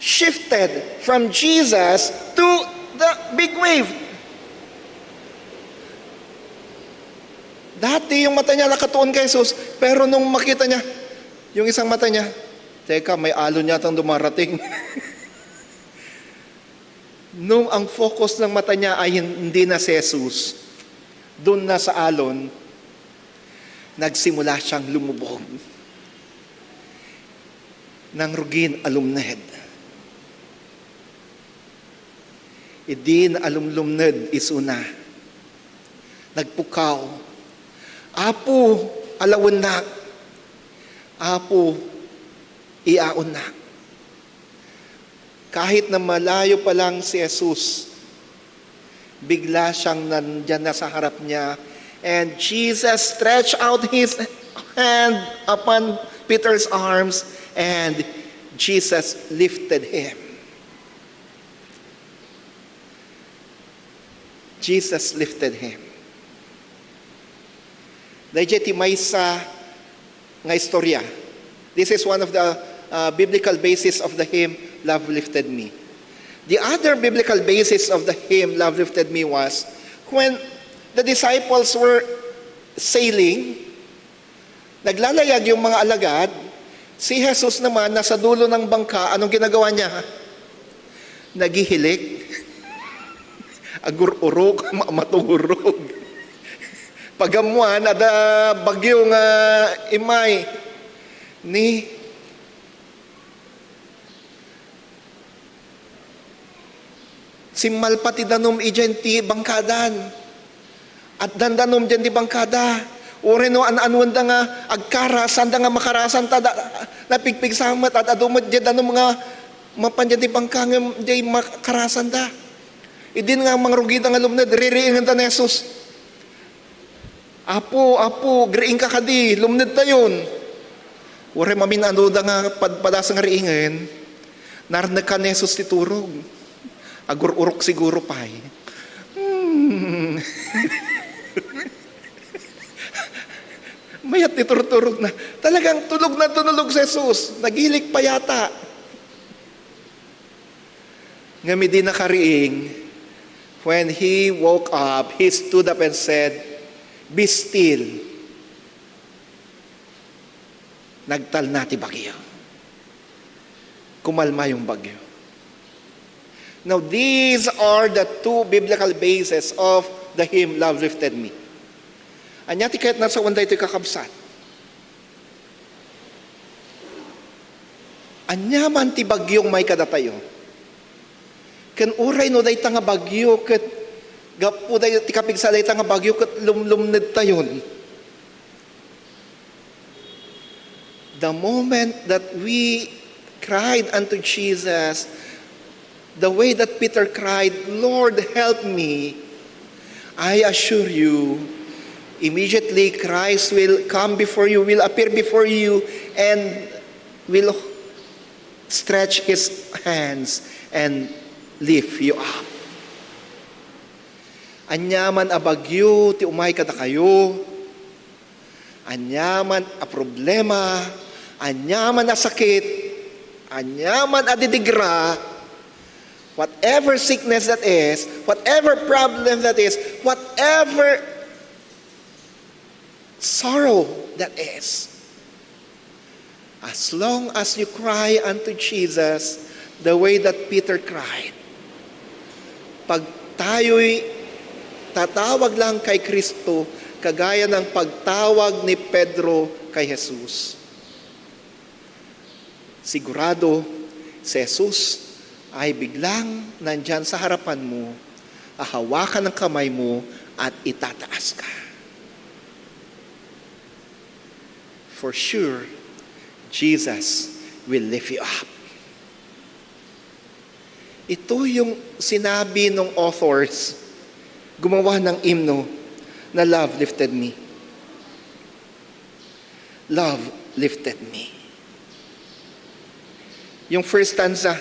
shifted from Jesus to the big wave. Dati yung mata niya nakatuon kay Jesus, pero nung makita niya, yung isang mata niya, "Teka, may alon yatang dumarating." Nung ang focus ng mata niya ay hindi na si Jesus, dun na sa alon, nagsimula siyang lumubog. Nangrugin a lumned. Idi naalumlumned isuna, nagpukaw, "Apo, alawennak! Apo, iaonnak!" Kahit na malayo pa lang si Jesus, bigla siyang nandiyan na sa harap niya. And Jesus stretched out his hand upon Peter's arms, and Jesus lifted him. Jesus lifted him. Dayjay ti maysa nga istorya. This is one of the, uh, biblical basis of the hymn, "Love Lifted Me." The other biblical basis of the hymn, "Love Lifted Me," was when the disciples were sailing, naglalayag yung mga alagad, si Jesus naman nasa dulo ng bangka, anong ginagawa niya? Naghihilik. Agur-urok, ma-, maturog. Pag-ammuan, adda bagyo nga immay. Ni, simmalpat ti danum idiay ti bangkadan. Addan danum diay ti bangkada. Uray no an-anuenda nga agkara, saanda nga makarasan ta da, napigpigsa met, ad-adu met diay danum nga mapan diay ti bangka ngem diay makarasanda. Idin nga mangrugida nga lumned, ririingenda ni Jesus. "Apo, Apo, agriingka kadi, lumnedtayon." Uray mamin-anoda nga padpadasa nga riingen, narnekan ni Jesus ti turog. Agur-urok siguro pay. Hmm. Mayat ti turturogna. Talagang tulog na tunulog si Jesus. Naghilik pa yata. Ngem idi nakariing, when he woke up, he stood up and said, "Be still." Nagtalna ti bagyo. Kumalma yung bagyo. Now, these are the two biblical bases of the hymn, "Love Lifted Me." Ania ti kayatna a sawen daytoy, kakabsat? Ania man ti bagyo nga immay kadatayo? Ken uray no dayta nga bagyo ket gapu day-, ti kapigsa dayta nga bagyo ket lumlumnedtayon. The moment that we cried unto Jesus, the way that Peter cried, "Lord, help me," I assure you, immediately Christ will come before you, will appear before you, and will stretch His hands and lift you up. Ania man a bagyo ti umay kadakayo, ania man a problema, ania man a sakit, ania man a didigra, whatever sickness that is, whatever problem that is, whatever sorrow that is, as long as you cry unto Jesus the way that Peter cried, pag tayo'y tatawag lang kay Kristo, kagaya ng pagtawag ni Pedro kay Jesus, sigurado si Jesus ay biglang nandyan sa harapan mo, hahawakan ang kamay mo at itataas ka. For sure, Jesus will lift you up. Ito yung sinabi ng authors, gumawa ng imno na "Love Lifted Me." "Love Lifted Me." Yung first stanza,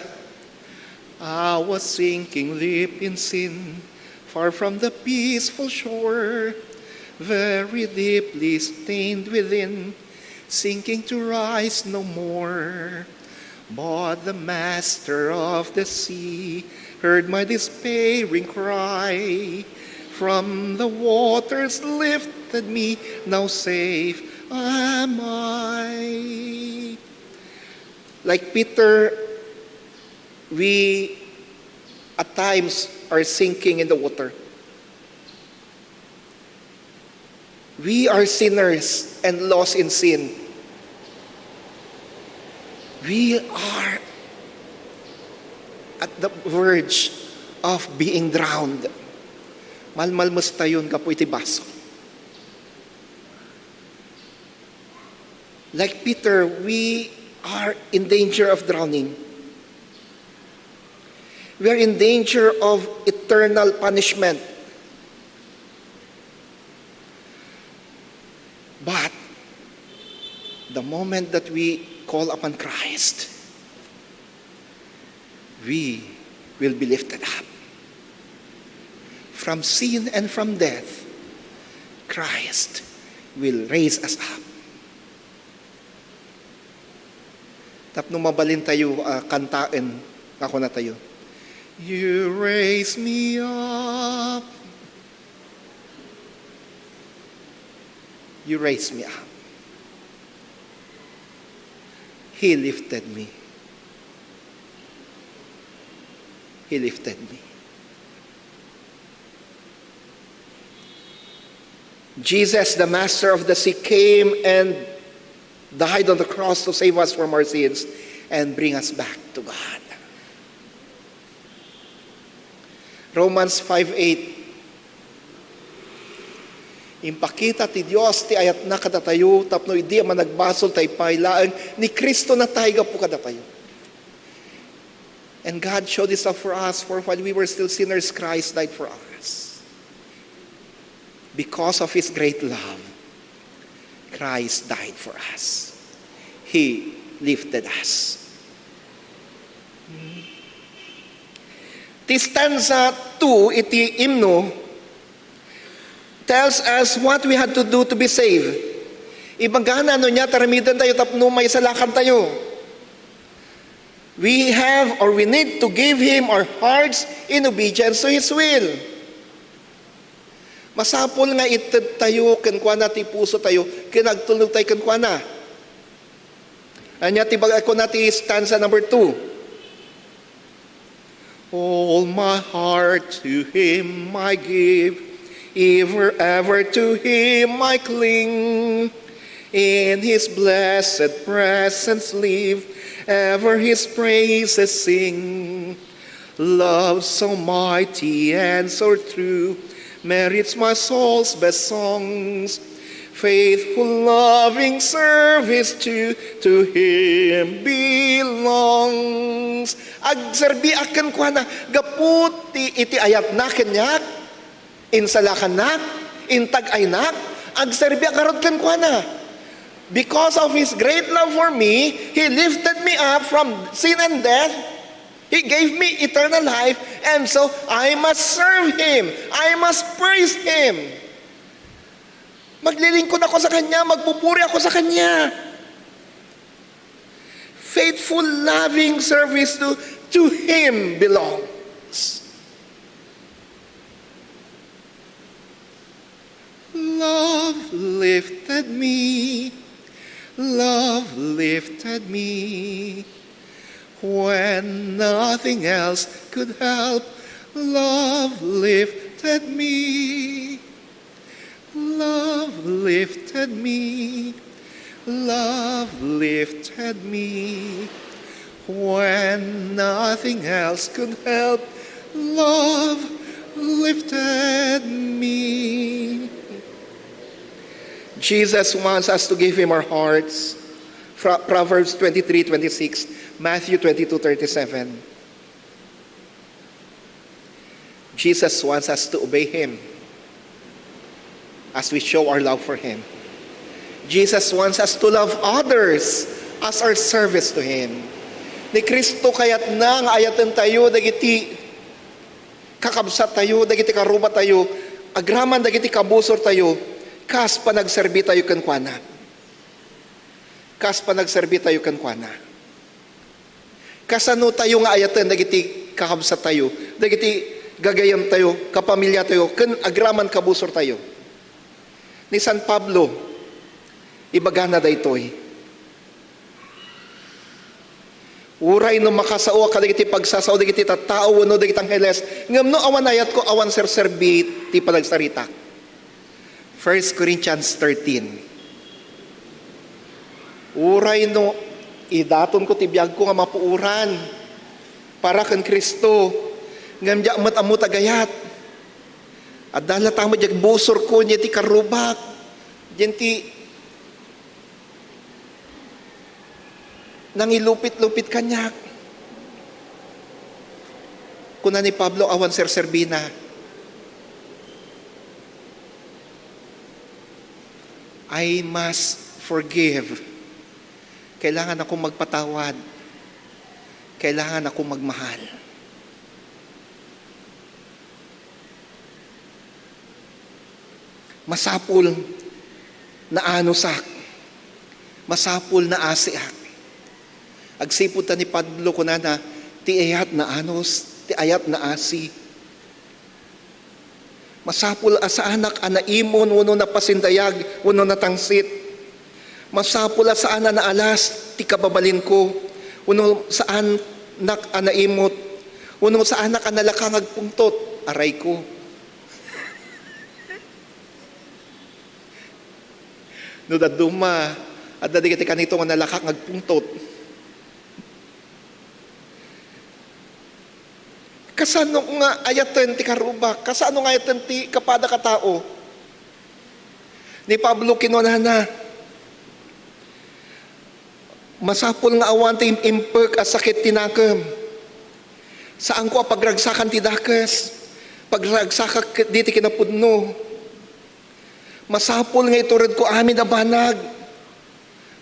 "I was sinking deep in sin, far from the peaceful shore, very deeply stained within, sinking to rise no more. But the master of the sea heard my despairing cry, From the waters lifted me, now safe am I. Like Peter, we at times are sinking in the water. We are sinners and lost in sin. We are at the verge of being drowned. Malmalmestayon gapu iti basol. Like Peter, we are in danger of drowning. We are in danger of eternal punishment. But the moment that we call upon Christ, we will be lifted up. From sin and from death, Christ will raise us up. Tapno mabalintayo a kantaen, nga kunatayo, "You raise me up. You raise me up." He lifted me. He lifted me. Jesus, the Master of the Sea, came and died on the cross to save us from our sins and bring us back to God. Romans five eight. Impakita ti Dios ti ayatna kadatayo tapno idi a managbasol ta ipay laeng ni Cristo natay gapu kadatayo. And God showed His love for us, for while we were still sinners, Christ died for us. Because of His great love, Christ died for us. He lifted us. Ti stanza two iti hymno tells us what we had to do to be saved. Ibagana no ania ti aramiden tayo tapno maisalakan tayo. We have or we need to give Him our hearts in obedience to His will. Masapul nga ited tayo kenkuana ti puso tayo, ken agtulnog tayo kenkuana. Ania ti bag-, kuna ti stanza number two? "All my heart to Him I give, ever, ever to Him I cling. In His blessed presence live, ever His praises sing. Love so mighty and so true merits my soul's best songs. Faithful, loving service to, to Him belongs." Agserbiak kenkuana gapu ti iti ayatna kaniak, insalakannak, intag-aynak, agserbiak ngarud kenkuana. Because of His great love for me, He lifted me up from sin and death. He gave me eternal life, and so I must serve Him. I must praise Him. Maglilingkod ako sa Kanya, magpupuri ako sa Kanya. Faithful, loving service to, to Him belongs. Love lifted me, love lifted me. When nothing else could help, love lifted me. Love lifted me. Love lifted me. When nothing else could help, love lifted me. Jesus wants us to give Him our hearts. Pro-, Proverbs twenty-three twenty-six, Matthew twenty-two thirty-seven. Jesus wants us to obey Him as we show our love for Him. Jesus wants us to love others as our service to Him. Ni Cristo kayatna nga ayaten tayo dagiti kakabsat tayo, dagiti karuba tayo, agraman dagiti kabusor tayo, kas panagserbi tayo kenkuana. Kas panagserbi tayo kenkuana. Kasano tayo nga ayaten dagiti kakabsat tayo, dagiti gagayemtayo, kapamiliatayo, ken agraman kabusortayo. Ni San Pablo, ibagana daytoy, "Uray no makasaoak kadagiti pagsasao dagiti tattao wenno dagiti angheles, ngem no awan ayatko, awan serserbi ti panagsaritak." First Corinthians thirteen. Uray no idatonko ti biagko nga mapuoran para ken Cristo, ngem diak met ammo ti agayat. Adda latta met diay busorko, diay ti karrubak, diay ti nangilupit-lupit kaniak. Kuna ni Pablo, awan serserbina. I must forgive. Kailangan akong magpatawad. Kailangan akong magmahal. Masapul nga anusak. Masapul nga asiak. Agsipud ta ni Pablo, kunana, "Ti ayat nga anus, ti ayat nga asi." Masapul a saanak a naimon wenno napasindayag wenno natangsit. Masapul a saan a naalas ti kababalinko wenno saanak a naimot wenno saanak a nalaka nga agpungtot, arayko. No dadduma, adda dagiti kanito nga nalaka nga agpungtot. Kasano nga ayaten ti karrubak? Kasano nga ayaten ti kapadak a tao? Ni Pablo kinunana, "Masapul nga awan ti im-impek a sakit ti nakem. Saanko a pagragsakan ti dakes. Pagragsakak ket diti kinapudno. Masapul nga ituredko amin a banag.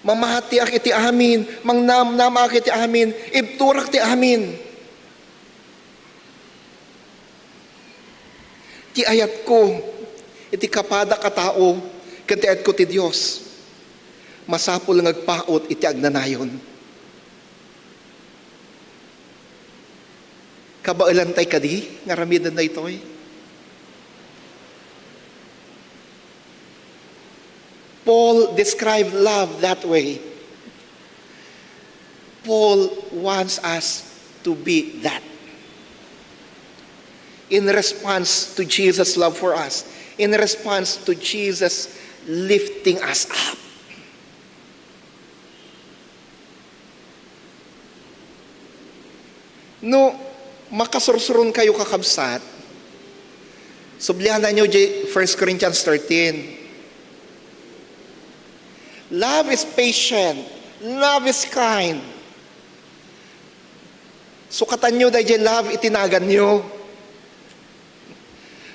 Mamatiak iti amin, mangnamnamaak iti amin, ibturak ti amin." Ti ayatko iti kapadak a tao ken ti ayatko ti Dios, masapul nga agpaut iti agnanayon. Kabaelantay kadi nga aramiden daytoy? Paul described love that way. Paul wants us to be that. In response to Jesus' love for us, in response to Jesus lifting us up. No makasursuron kayo, kakabsat, subliananyo di First Corinthians thirteen. Love is patient. Love is kind. Sukatanyo daydiay love iti naganyo.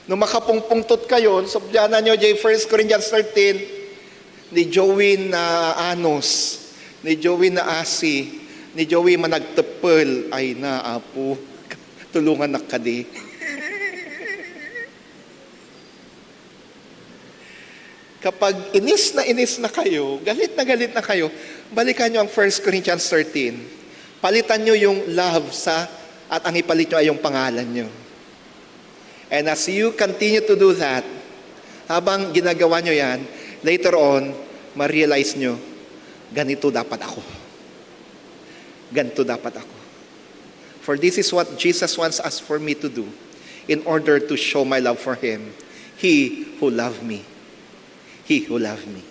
No makapungpungtot kayo, subliananyo diay First Corinthians thirteen, ni Joey nga anus, ni Joey nga asi, ni Joey nga nagteppel. Ay na, Apo, tulongannak kadi. Kapag inis na inis na kayo, galit na galit na kayo, balikan nyo ang First Corinthians thirteen. Palitan nyo yung love sa, at ang ipalit nyo ay yung pangalan nyo. And as you continue to do that, habang ginagawa nyo yan, later on, ma-realize nyo, "Ganito dapat ako. Ganito dapat ako." For this is what Jesus wants us for me to do in order to show my love for Him. He who loved me. He who loved me.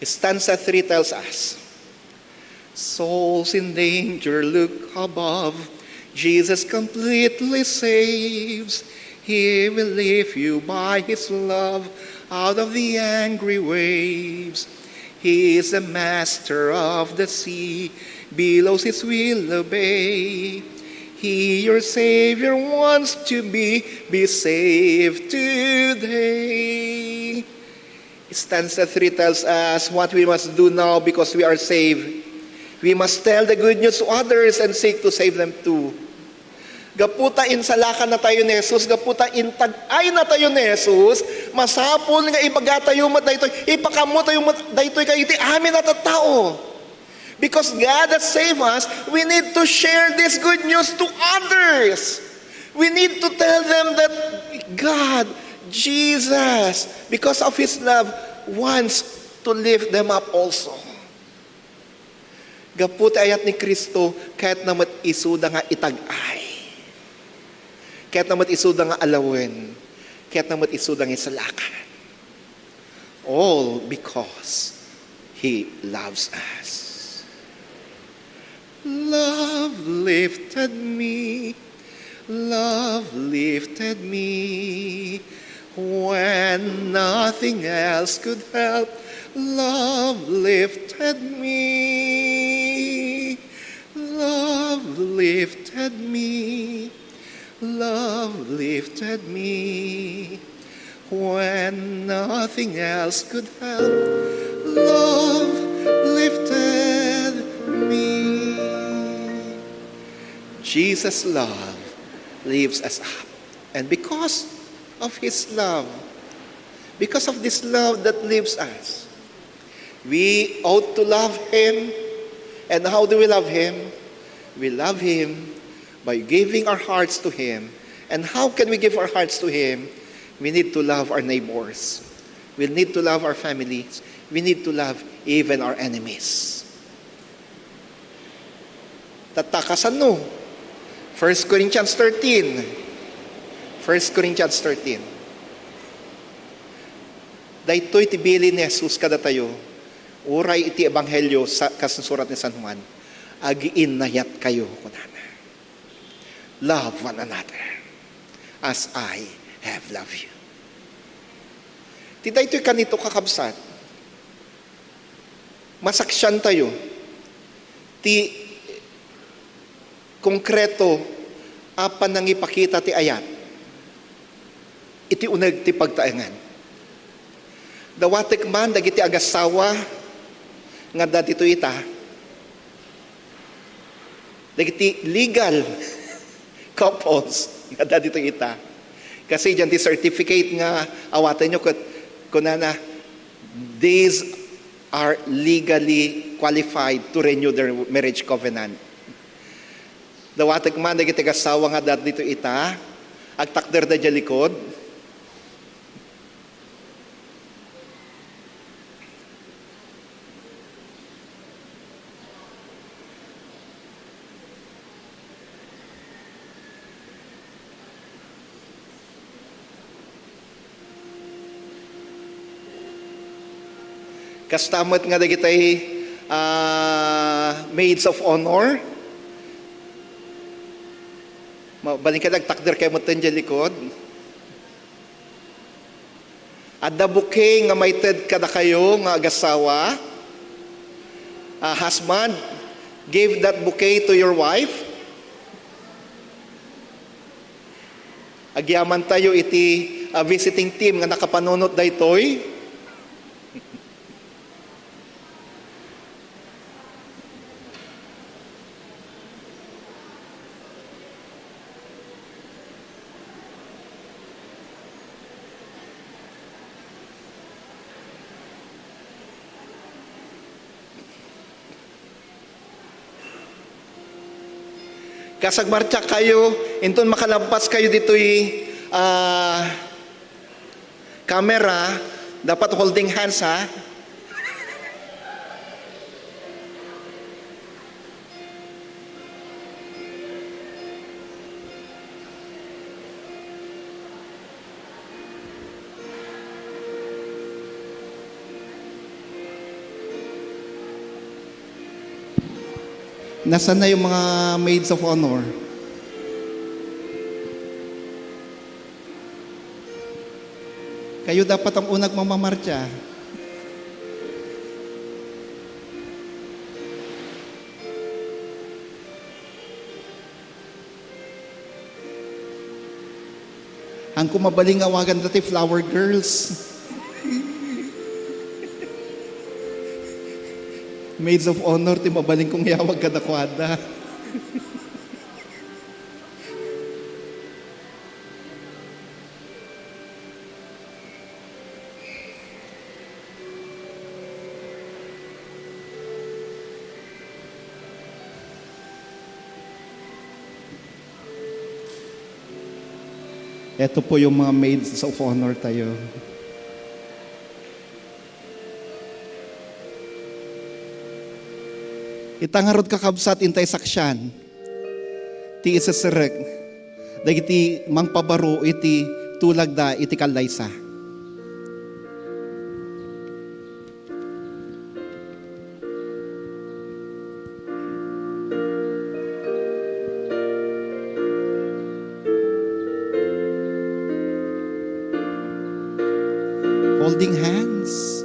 Stanza three tells us, "Souls in danger, look above. Jesus completely saves. He will lift you by His love out of the angry waves. He is the master of the sea. Below His will obey. He, your Savior, wants to be. Be saved today." Stanza three tells us what we must do now because we are saved. We must tell the good news to others and seek to save them too. Gapu ta insalakan na tayo ni Jesus, gapu ta intag-ay na tayo ni Jesus, Masapul nga ibagatayo met daytoy, ipakaammotayo met daytoy kadagiti amin a tattao. Because God has saved us, we need to share this good news to others. We need to tell them that God, Jesus, because of His love, wants to lift them up also. Gapu ti ayat ni Cristo, kayatna met isuda nga itag-ay. Kayatna met isuda nga alawen. Kayatna met isuda nga isalakan. All because He loves us. Love lifted me. Love lifted me when nothing else could help. Love lifted me. Love lifted me. Love lifted me when nothing else could help. Love lifted me. Jesus' love lifts us up. And because of His love, because of this love that lifts us, we ought to love Him. And how do we love Him? We love Him by giving our hearts to Him. And how can we give our hearts to Him? We need to love our neighbors. We need to love our families. We need to love even our enemies. Tatta, kasano? First Corinthians thirteen. First Corinthians thirteen. Daytoy ti bilin ni Jesus kadatayo, uray iti Ebanghelio sa, kas nasurat ni San Juan, "Agiinnayatkayo," kunana. "Love one another as I have loved you." Ti daytoy kanito, kakabsat, masaksiantayo ti konkreto a panangipakita ti ayat iti uneg ti pagtaengan. Dawatek man dagiti agassawa nga adda ditoy ita, dagiti legal couples nga adda ditoy ita. Kasi diyan ti certificate nga awatenyo ket kunana, "These are legally qualified to renew their marriage covenant." Dawatek man dagiti agassawa nga adda ditoy ita, agtakder da diay likod. Kasta met nga dagiti, ah, maids of honor. Mabalin kadi, agtakder kayo met diay likod. Adda bouquet nga maited kadakayo nga agassawa. Ah, husband, give that bouquet to your wife. Agyamantayo iti, ah, visiting team nga nakapanunot daytoy. Kas agmartsa kayo, inton makalabas kayo ditoy, ah, camera, dapat holding hands, ha? Nasaan na yung mga maids of honor? Kayo dapat ang unang mamamartsa. Haanko mabalin nga awagan dati flower girls. Maids of honor ti mabalin kong iawag kadakuada. Eto po yung mga maids of honor tayo. Ita ngarud, kakabsat, intay saksian ti iseserrek dagiti mangpabaro iti tulagda iti kallaysa. Holding hands.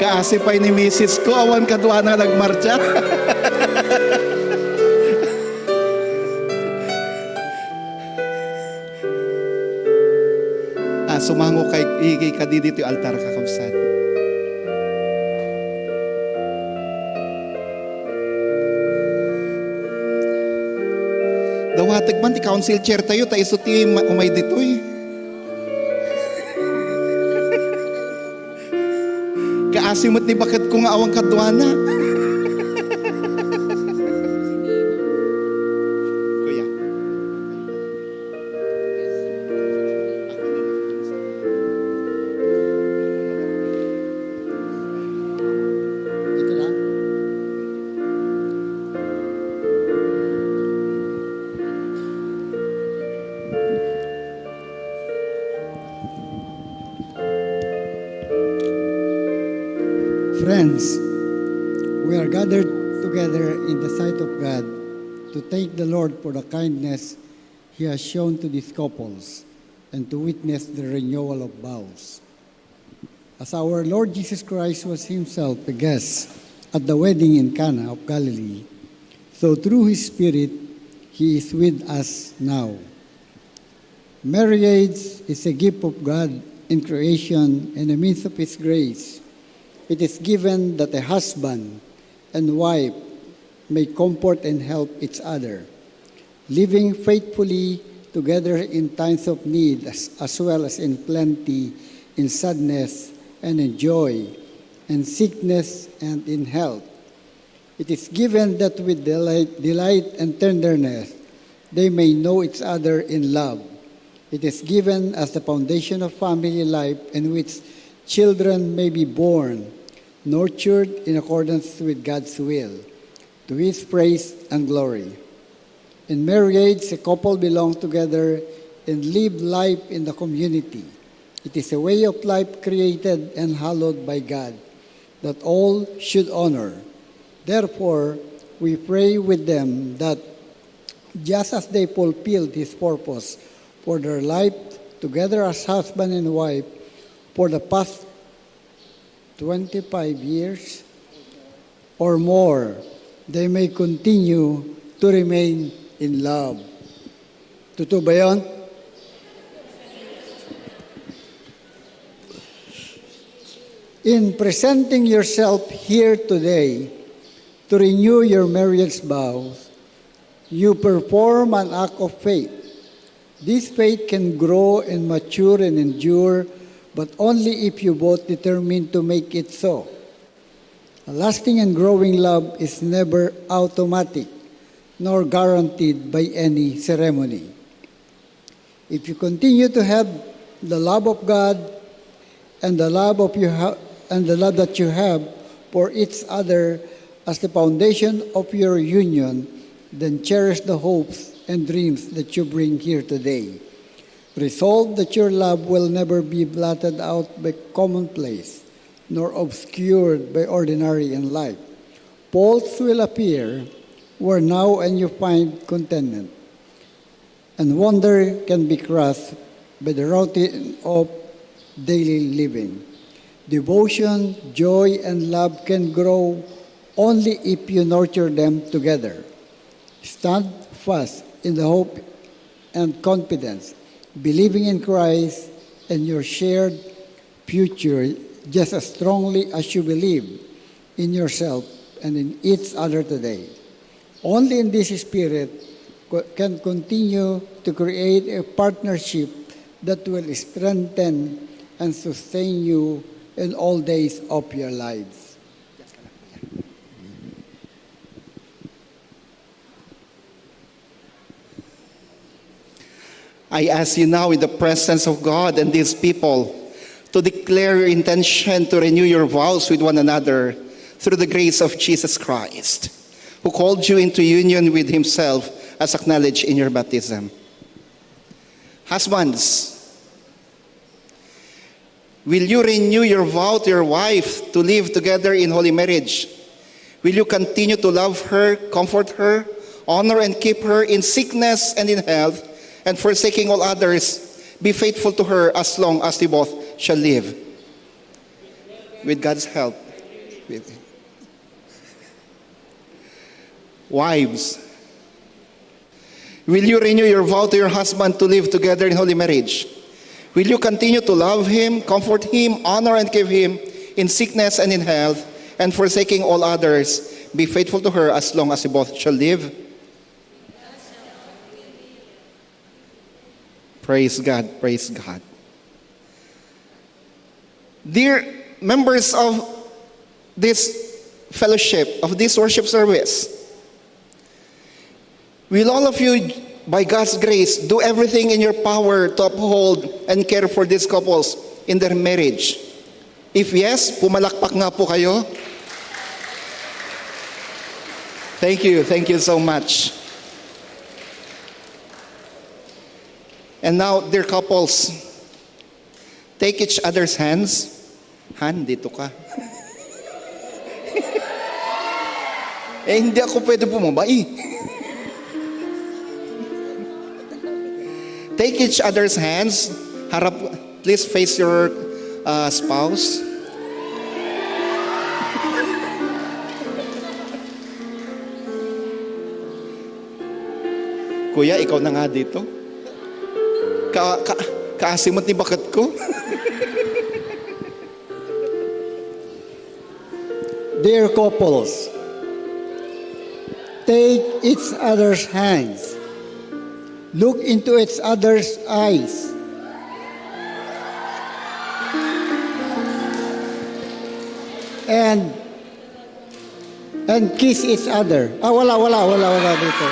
Kaasi pay ni misis ko, awan kaduana nagmarcha. Ah, sumango kay, i-, i-, kadi ditoy altar, kakabsat. Dawateg man ti council chair tayo, ta isu ti ma-, umay ditoy. Kaasi met ni baketko nga awan kaduana. Kuya. Ito lang. Friends, we are gathered together in the sight of God to thank the Lord for the kindness He has shown to these couples and to witness the renewal of vows. As our Lord Jesus Christ was himself a guest at the wedding in Cana of Galilee, so through His Spirit, He is with us now. Marriage is a gift of God in creation and a means of His grace. It is given that a husband and wife may comfort and help each other, living faithfully together in times of need as, as well as in plenty, in sadness and in joy, in sickness and in health. It is given that with delight, delight and tenderness, they may know each other in love. It is given as the foundation of family life in which children may be born, nurtured in accordance with God's will, to His praise and glory. In marriage, a couple belong together and live life in the community. It is a way of life created and hallowed by God that all should honor. Therefore, we pray with them that just as they fulfilled His purpose for their life together as husband and wife for the past twenty-five years or more, they may continue to remain in love. Totoo ba yon? In presenting yourself here today to renew your marriage vows, you perform an act of faith. This faith can grow and mature and endure, but only if you both determine to make it so. A lasting and growing love is never automatic nor guaranteed by any ceremony. If you continue to have the love of God and the love of you ha-, and the love that you have for each other as the foundation of your union, then cherish the hopes and dreams that you bring here today. Resolve that your love will never be blotted out by commonplace nor obscured by ordinary in life. Faults will appear where now and you find contentment, and wonder can be crushed by the routine of daily living. Devotion, joy, and love can grow only if you nurture them together. Stand fast in the hope and confidence, believing in Christ and your shared future just as strongly as you believe in yourself and in each other today. Only in this spirit co- can continue to create a partnership that will strengthen and sustain you in all days of your lives. I ask you now in the presence of God and these people to declare your intention to renew your vows with one another through the grace of Jesus Christ, who called you into union with himself as acknowledged in your baptism. Husbands, will you renew your vow to your wife to live together in holy marriage? Will you continue to love her, comfort her, honor and keep her in sickness and in health, and forsaking all others, be faithful to her as long as you both shall live? With God's help. Wives, will you renew your vow to your husband to live together in holy marriage? Will you continue to love him, comfort him, honor and keep him in sickness and in health, and forsaking all others, be faithful to her as long as you both shall live? Praise God, praise God. Dear members of this fellowship, of this worship service, will all of you, by God's grace, do everything in your power to uphold and care for these couples in their marriage? If yes, pumalakpak nga po kayo. Thank you. Thank you so much. And now, dear couples, take each other's hands. Han, dito ka. Eh, hindi ako pwede bumaba eh. Take each other's hands. Harap, please face your uh, spouse. Kuya, ikaw na nga dito. Ka, ka, kaasim ni baket ko. Dear couples, take each other's hands. Look into each other's eyes. And and kiss each other. Ah, wala, wala, wala, wala dito.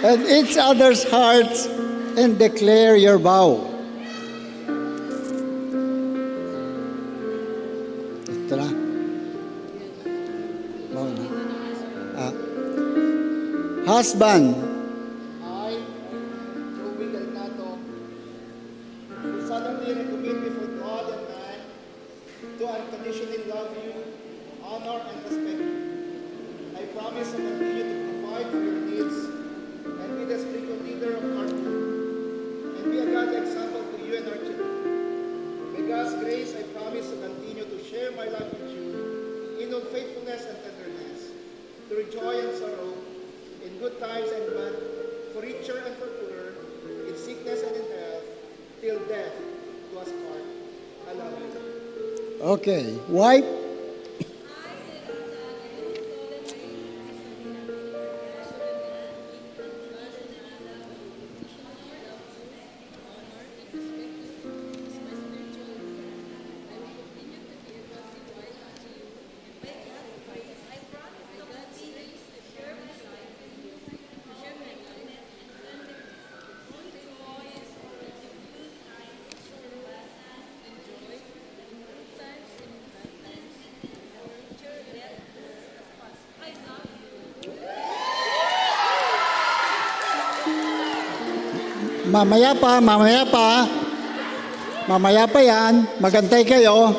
And each other's hearts and declare your vow. Ito na. Vow na. Ah. Husband. I, Joey Galnato, do solemnly recommit before God and man to unconditionally love you, honor, and respect you. I promise to continue to provide for your needs and be the spiritual leader of our group and be a godly example to you and our children. By God's grace, I promise to continue to share my life with you in all faithfulness and tenderness, through joy and sorrow, in good times and bad, for richer and for poorer, in sickness and in health, till death do us part. I love you. Okay, wife. Mamaya pa, mamaya pa. Mamaya pa yan. Magantay kayo.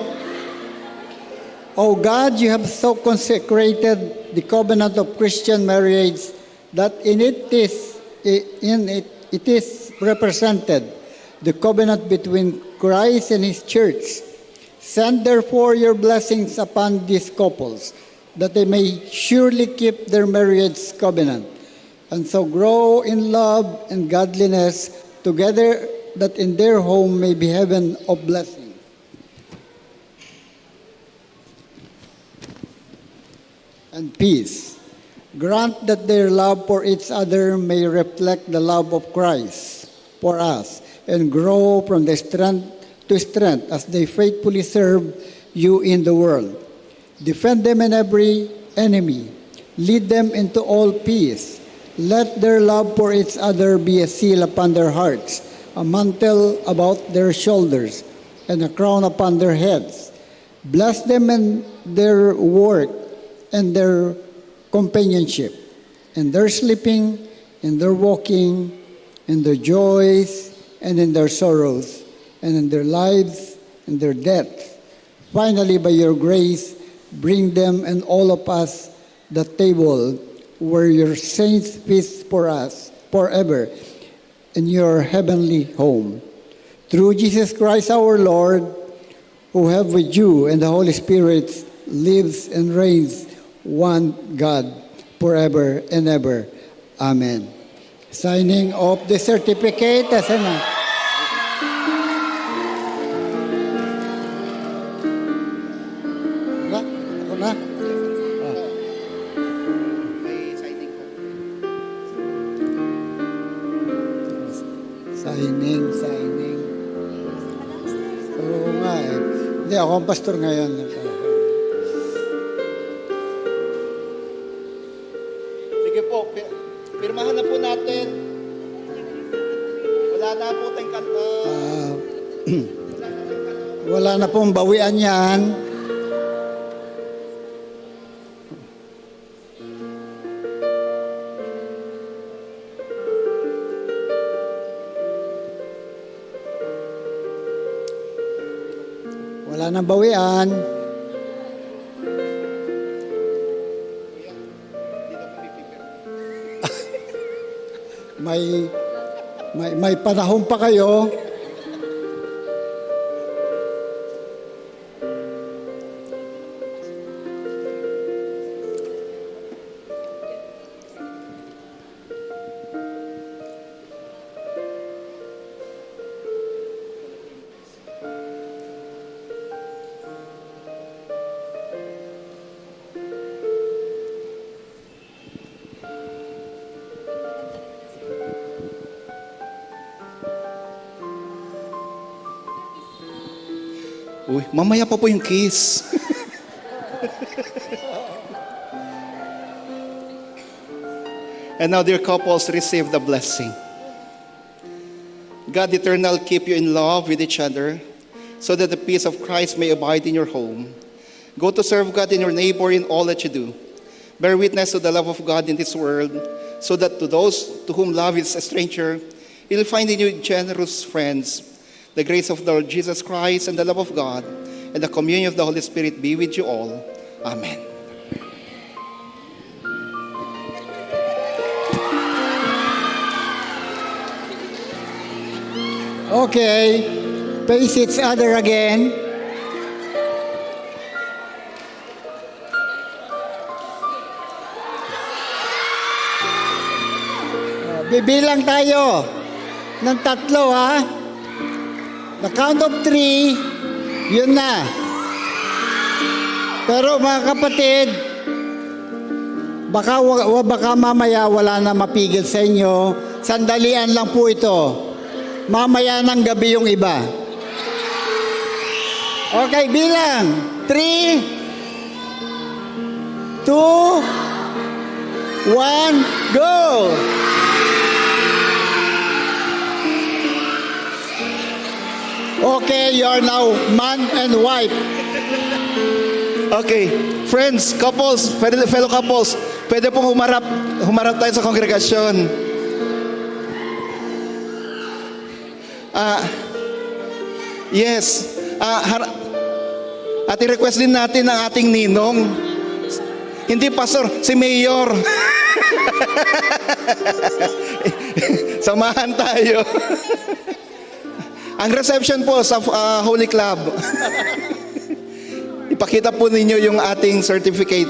O God, you have so consecrated the covenant of Christian marriage that in it is, in it, it is represented the covenant between Christ and his church. Send therefore your blessings upon these couples, that they may surely keep their marriage covenant, and so grow in love and godliness together, that in their home may be heaven of blessing. and peace. Grant that their love for each other may reflect the love of Christ for us and grow from the strength to strength as they faithfully serve you in the world. Defend them in every enemy. Lead them into all peace. Let their love for each other be a seal upon their hearts, a mantle about their shoulders, and a crown upon their heads. Bless them in their work and their companionship, in their sleeping, in their walking, in their joys and in their sorrows, and in their lives and their deaths. Finally, by your grace, bring them and all of us the table where your saints feast for us forever in your heavenly home. Through Jesus Christ our Lord, who have with you and the Holy Spirit lives and reigns one God forever and ever. Amen. Signing of the certificate, asan na? Wala? Ako na? Ah. Signing, signing. Oo nga eh. Hindi, ako ang pastor ngayon. Sige po, pi-, pirmahan na po natin. Wala na po tayong kan-, ah, Ah, wala na pong bawian yan. Wala nang bawian. May, may, may panahon pa kayo. Uy, mamaya pa po yung kiss. And now, dear couples, receive the blessing. God eternal keep you in love with each other, so that the peace of Christ may abide in your home. Go to serve God and your neighbor in all that you do. Bear witness to the love of God in this world, so that to those to whom love is a stranger, you'll find in you generous friends. The grace of the Lord Jesus Christ and the love of God and the communion of the Holy Spirit be with you all. Amen. Okay, face each other again. Oh, bibilang tayo ng tatlo, ha? The count of three, yun na. Pero, mga kapatid, baka, wa-, wa-, baka mamaya wala na mapigil sa inyo. Sandalian lang po ito. Mamaya ng gabi yung iba. Okay, bilang. Three, two, one, go! Okay, you are now man and wife. Okay, friends, couples, fellow, fellow couples, pwede pong humarap, humarap tayo sa kongregasyon. Ah, yes. Ah, har-, at i-request din natin ang ating ninong. Hindi pastor, si Mayor. Samahan tayo. Ang reception po sa, ah, Holy Club. Ipakita po ninyo yung ating certificate,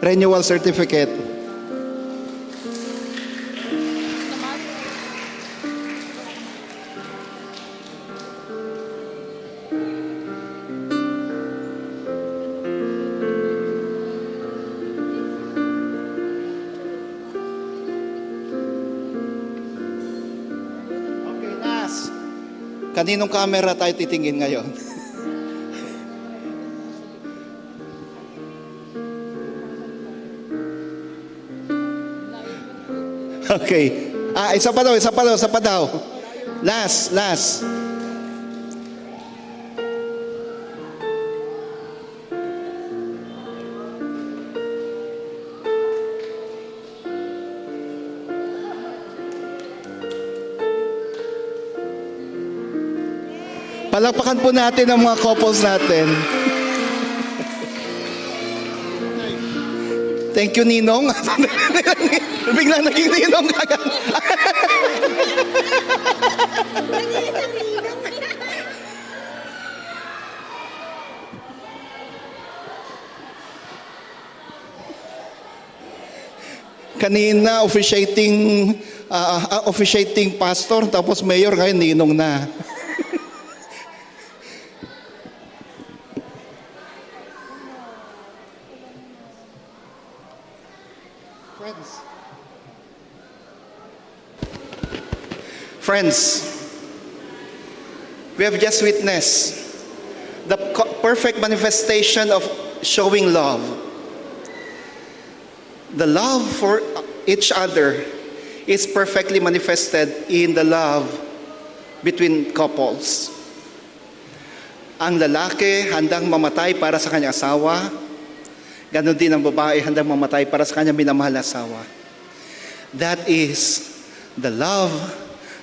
renewal certificate. Kaninong camera tayo titingin ngayon? Okay. Ah, isa pa daw, isa pa daw, isa pa daw. Last, last. Palakpakan po natin ang mga couples natin. Thank you, Ninong. Bigla naging Ninong agad. Kanina, officiating, ah, ah, officiating pastor, tapos mayor, ngayon ninong na. Friends. Friends, we have just witnessed the co-, perfect manifestation of showing love. The love for each other is perfectly manifested in the love between couples. Ang lalaki handang mamatay para sa kanyang asawa, ganon din ang babae handang mamatay para sa kanyang minamahal na asawa. That is the love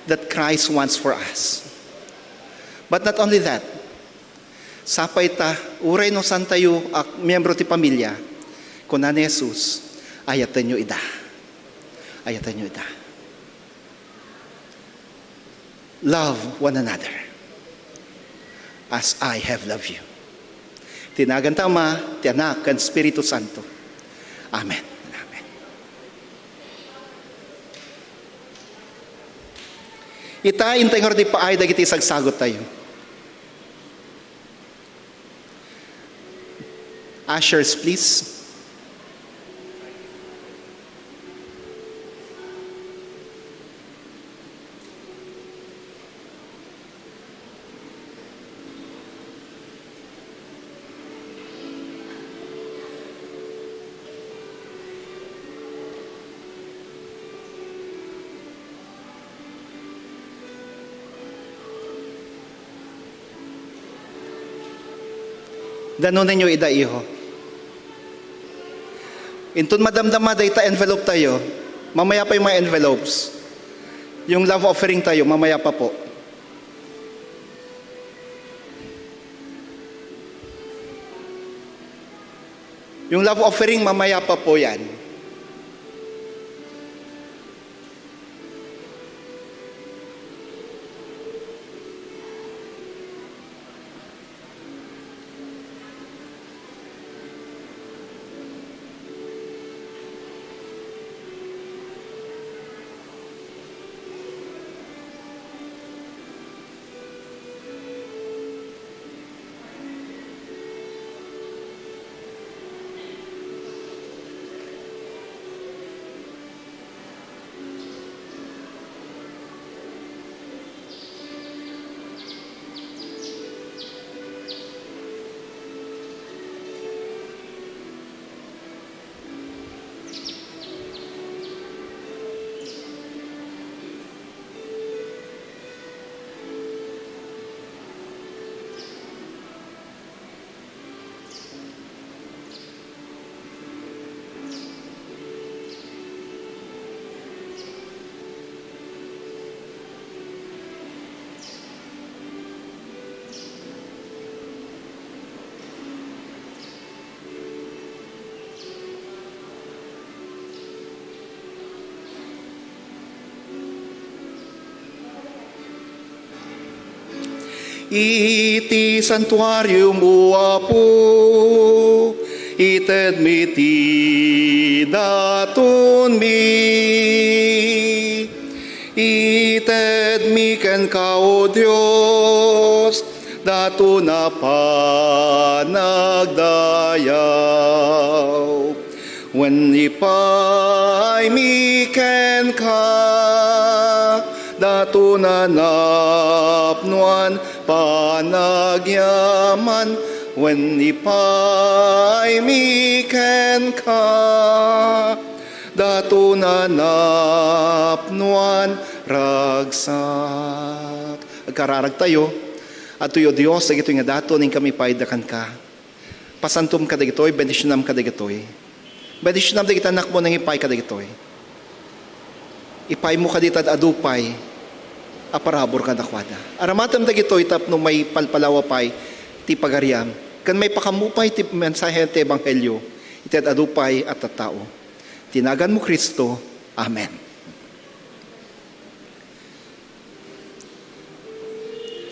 that Christ wants for us. But not only that, sapay ta, uray no saan tayo a miyembro ti pamilya, kuna ni Jesus, "Ayatenyo ida. Ayatenyo ida." Love one another as I have loved you. Ti nagan ti Ama, ti Anak, ken Espiritu Santo. Amen. Amen. Ita, intay ngarud ipaay dagiti sagsagottayo. Ushers, please. Danonenyo ida, iho. Inton madamdama dayta envelope tayo, mamaya pa yung mga envelopes. Yung love offering tayo, mamaya pa po. Yung love offering, mamaya pa po yan. Iti santuarium, O Apo, itedmi ti datonmi. Itedmi kenka, O Dios, daton a panagdayaw. Wen ipaaymi kenka Dato na napnoan panagyaman wen ipaymi kenka. Dato na napnoan ragsak. Agkararagtayo. Adtoy, O Dios, dagitoy nga daton, inkami pay dakanka. Pasantom kadagitoy, bendisionam kadagitoy. Bendisionam dagiti anakmo, nangipay kadagitoy. Ipaymo kadagiti ad-adu pay a parabur kadakuada. Aramatem dagitoy tapno maipalpalawa pay ti pagariam, ken maipakammo pay ti mensahe ti ebanghelio iti ad-adu pay a tattao. Ti naganmo, Cristo. Amen.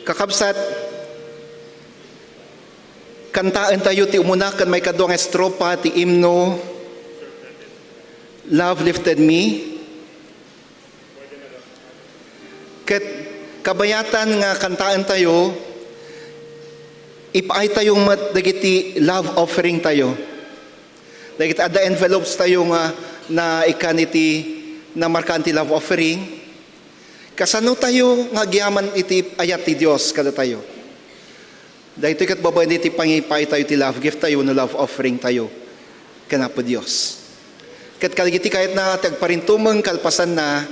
Kakabsat, kantaentayo ti umuna ken maikadua nga estropa ti imno, Love Lifted Me. Ket kabayatan nga kantaentayo, ipaaytayo met dagiti love offering tayo. Dagiti adda envelopes tayo nga naikkan iti namarkaan ti love offering. Kasano tayo nga agyaman iti ayat ti Dios kadatayo? Daytoy ket babaen iti pangipaay tayo ti love gift tayo no love offering tayo ken Apo Dios. Ket kadagiti kayatna ti agparintumeng kalpasanna,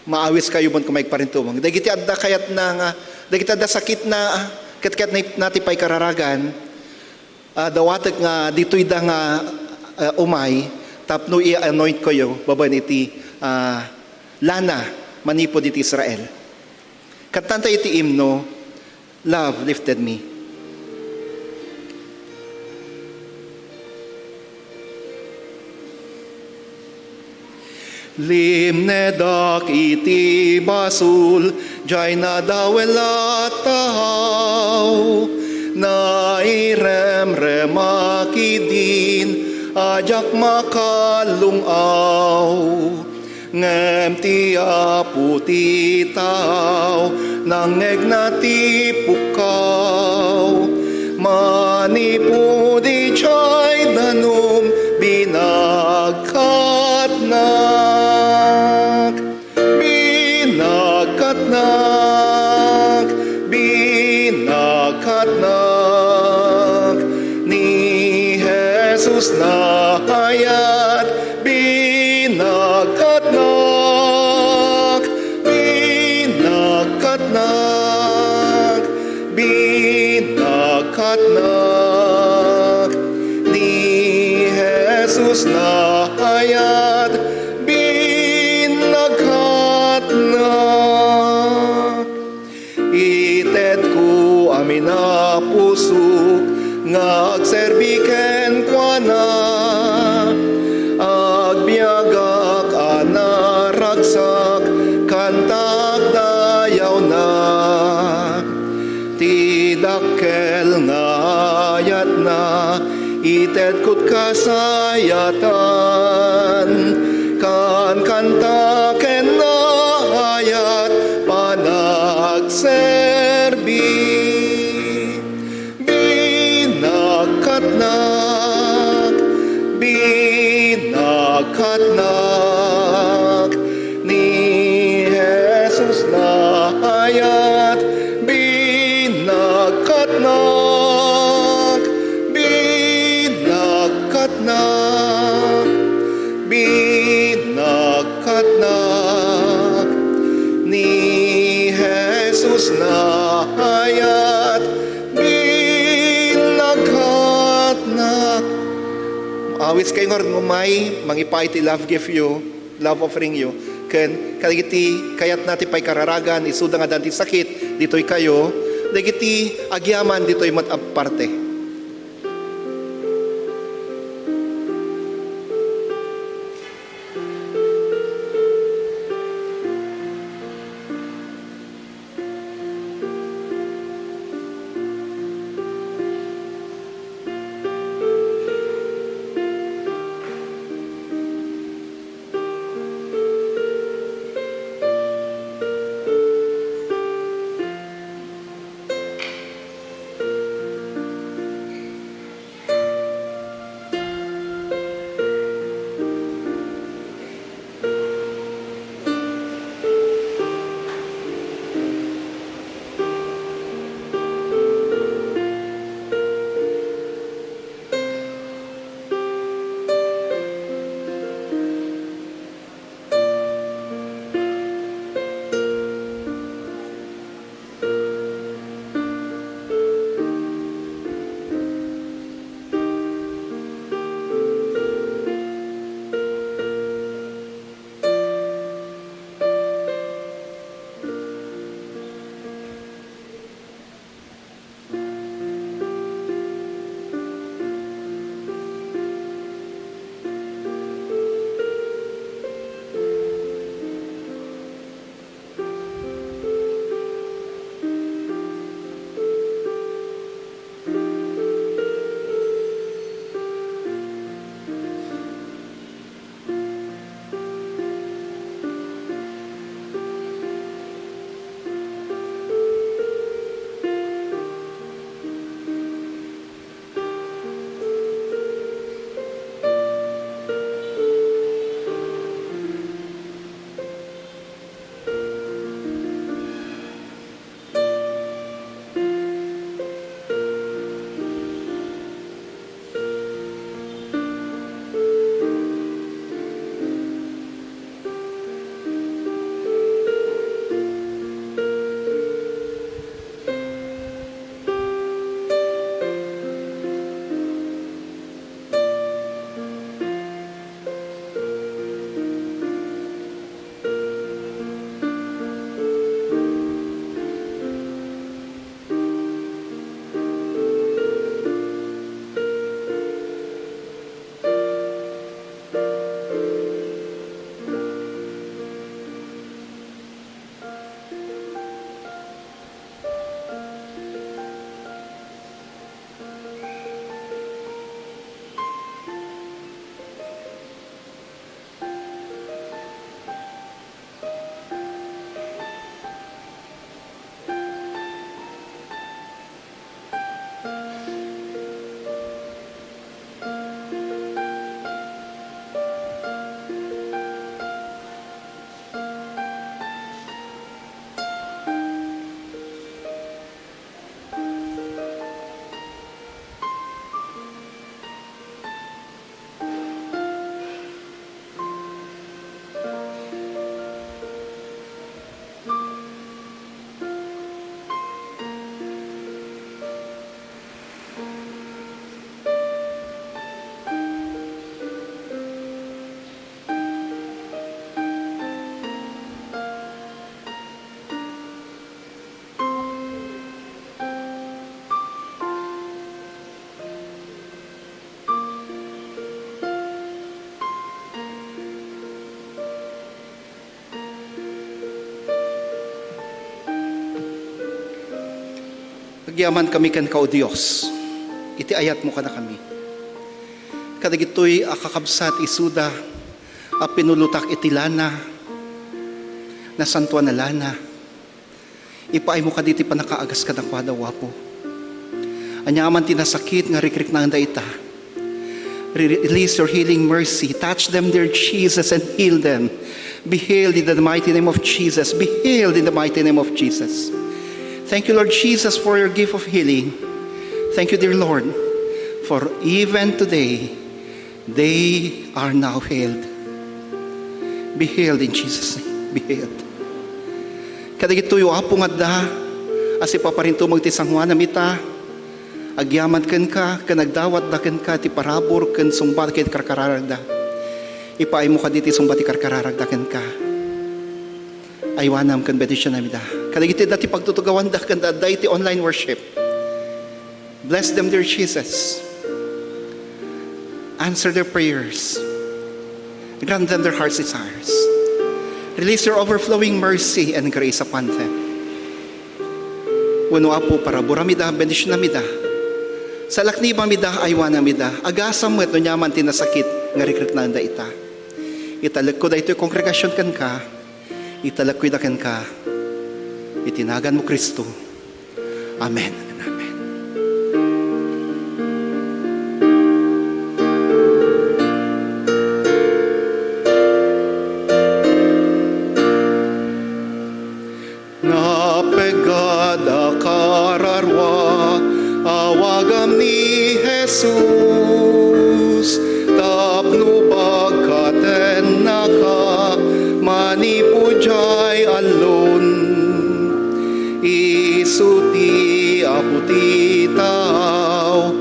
maawis kayo man kung maigparintumeng. Dagiti adda kayatna nga, dagiti adda sakitna, ket kayatna ti paikararagan, ah, dawatek nga ditoy da nga, ah, umay tapno i-anoint kayo babaen iti, ah, lana manipud iti Israel. Kantanta iti imno, Love Lifted Me. Limnedak iti basol, jay nadawel a tao. Nairemremak idin a diak makalung-aw. Ngem ti Apo ti tao, nangngegna ti pukkaw. Manipud idiay danum, binagkatnak. Binagkatnak, binagkatnak, ni Jesus naayat. Binagkatnak, binagkatnak, binagkatnak, ni Jesus naayat. Binagkatnak. Itedko amin a pusok nga agserbi kenkuana. Agbiagak a naragsak, kantaak dayawna. Ti dakkel nga ayatna, itedkot kasayatan. Kankanta ken naayat panagserbi. Binagkatnak, binagkatnak, ni Jesus naayat. Binagkatnak, binagkatnak, binagkatnak, ni Jesus naayat. Binagkatnak. Awis kayo nga umay, mangipaay ti love gift yo, love offering yo, ken kadagiti kayatna ti paikararagan, isuda nga addan ti sakit, ditoy kayo, dagiti agyaman ditoy met a parte. Agyamankami kenka, O Dios, iti ayatmo kadakami. Kadagitoy a kakabsat isuda a pinulotak iti lana, nasantoan a lana. Ipaaymo kadi ti pannakaagas kadakuada, O Apo. Ania man ti nasakit nga rikriknaenda ita, Re-, release your healing mercy. Touch them, dear Jesus, and heal them. Be healed in the mighty name of Jesus. Be healed in the mighty name of Jesus. Thank you, Lord Jesus, for your gift of healing. Thank you, dear Lord, for even today, they are now healed. Be healed in Jesus' name. Be healed. Kadagitoy, O Apo, nga adda a sipaparintumeng ti sangoanam ita, agyaman kenka, ken agdawatda kenka ti parabur ken sungbat ken karkararagda. Ipaaymo kadi ti sungbat ti karkararagda kenka. Aywanam ken bendisionam ida. Kadagiti adda ti pagtutugawanda ken adda iti online worship. Bless them, dear Jesus. Answer their prayers. Grant them their heart's desires. Release your overflowing mercy and grace upon them. Wenno, Apo, paraburam ida, bendisionam ida. Salaknibam ida, aywanam ida. Agasam met no ania man ti nasakit nga rikriknaenda ita. Italekko daytoy kongregasion kenka. Italekko ida kenka. Iti naganmo, Cristo. Amen. Amen. Napegad a kararua, awagam ni Jesus, tapno bagkatennaka manipud diay allon. Isu ti Apo ti tao,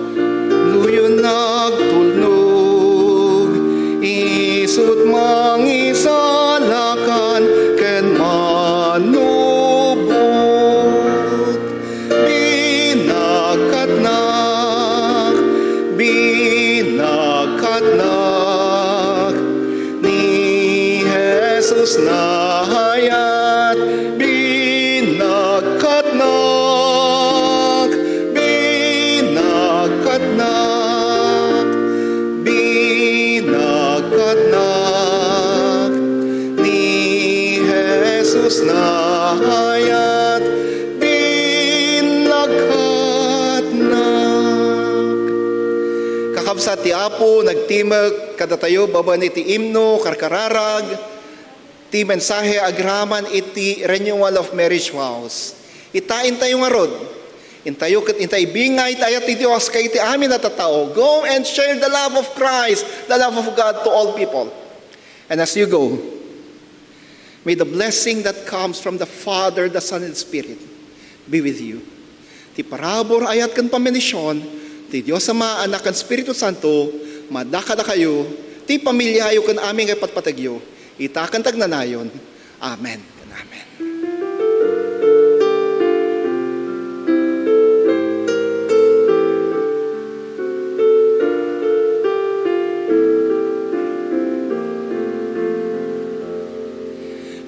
luyon nagtulnog, isut' mangisalakan ken manubot. Binagkatnak, binagkatnak, ni Jesus naayat, binagkatnak, binagkatnak, binagkatnak, ni Jesus naayat, binagkatnak. Kakabsat, ti Apo nagtimek kadatayo babaen iti imno, karkararag, ti mensahe agraman iti renewal of marriage vows. Ita, intayo ngarud, intayo ket intayo ibingay ti ayat ti Dios kadagiti amin a tattao. Go and share the love of Christ, the love of God to all people. And as you go, may the blessing that comes from the Father, the Son, and the Spirit be with you. Ti parabur, ayat, ken pambendision ti Dios Ama, Anak, ken Espiritu Santo, madakadakayo, ti pamiliayo, ken amin nga ipatpategyo, ita ken ti agnanayon. Amen. Amen.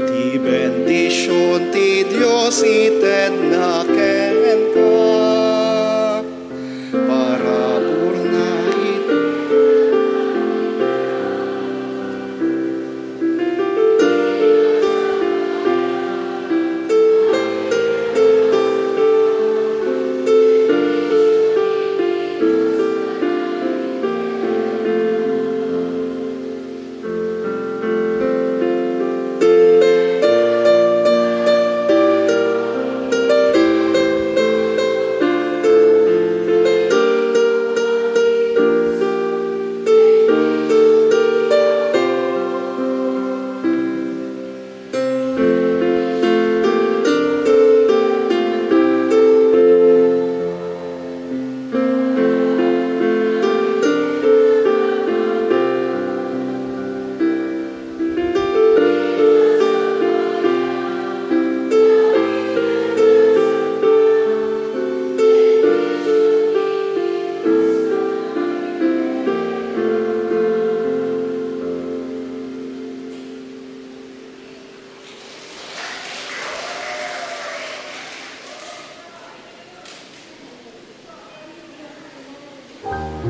Ti bendision ti Dios itednak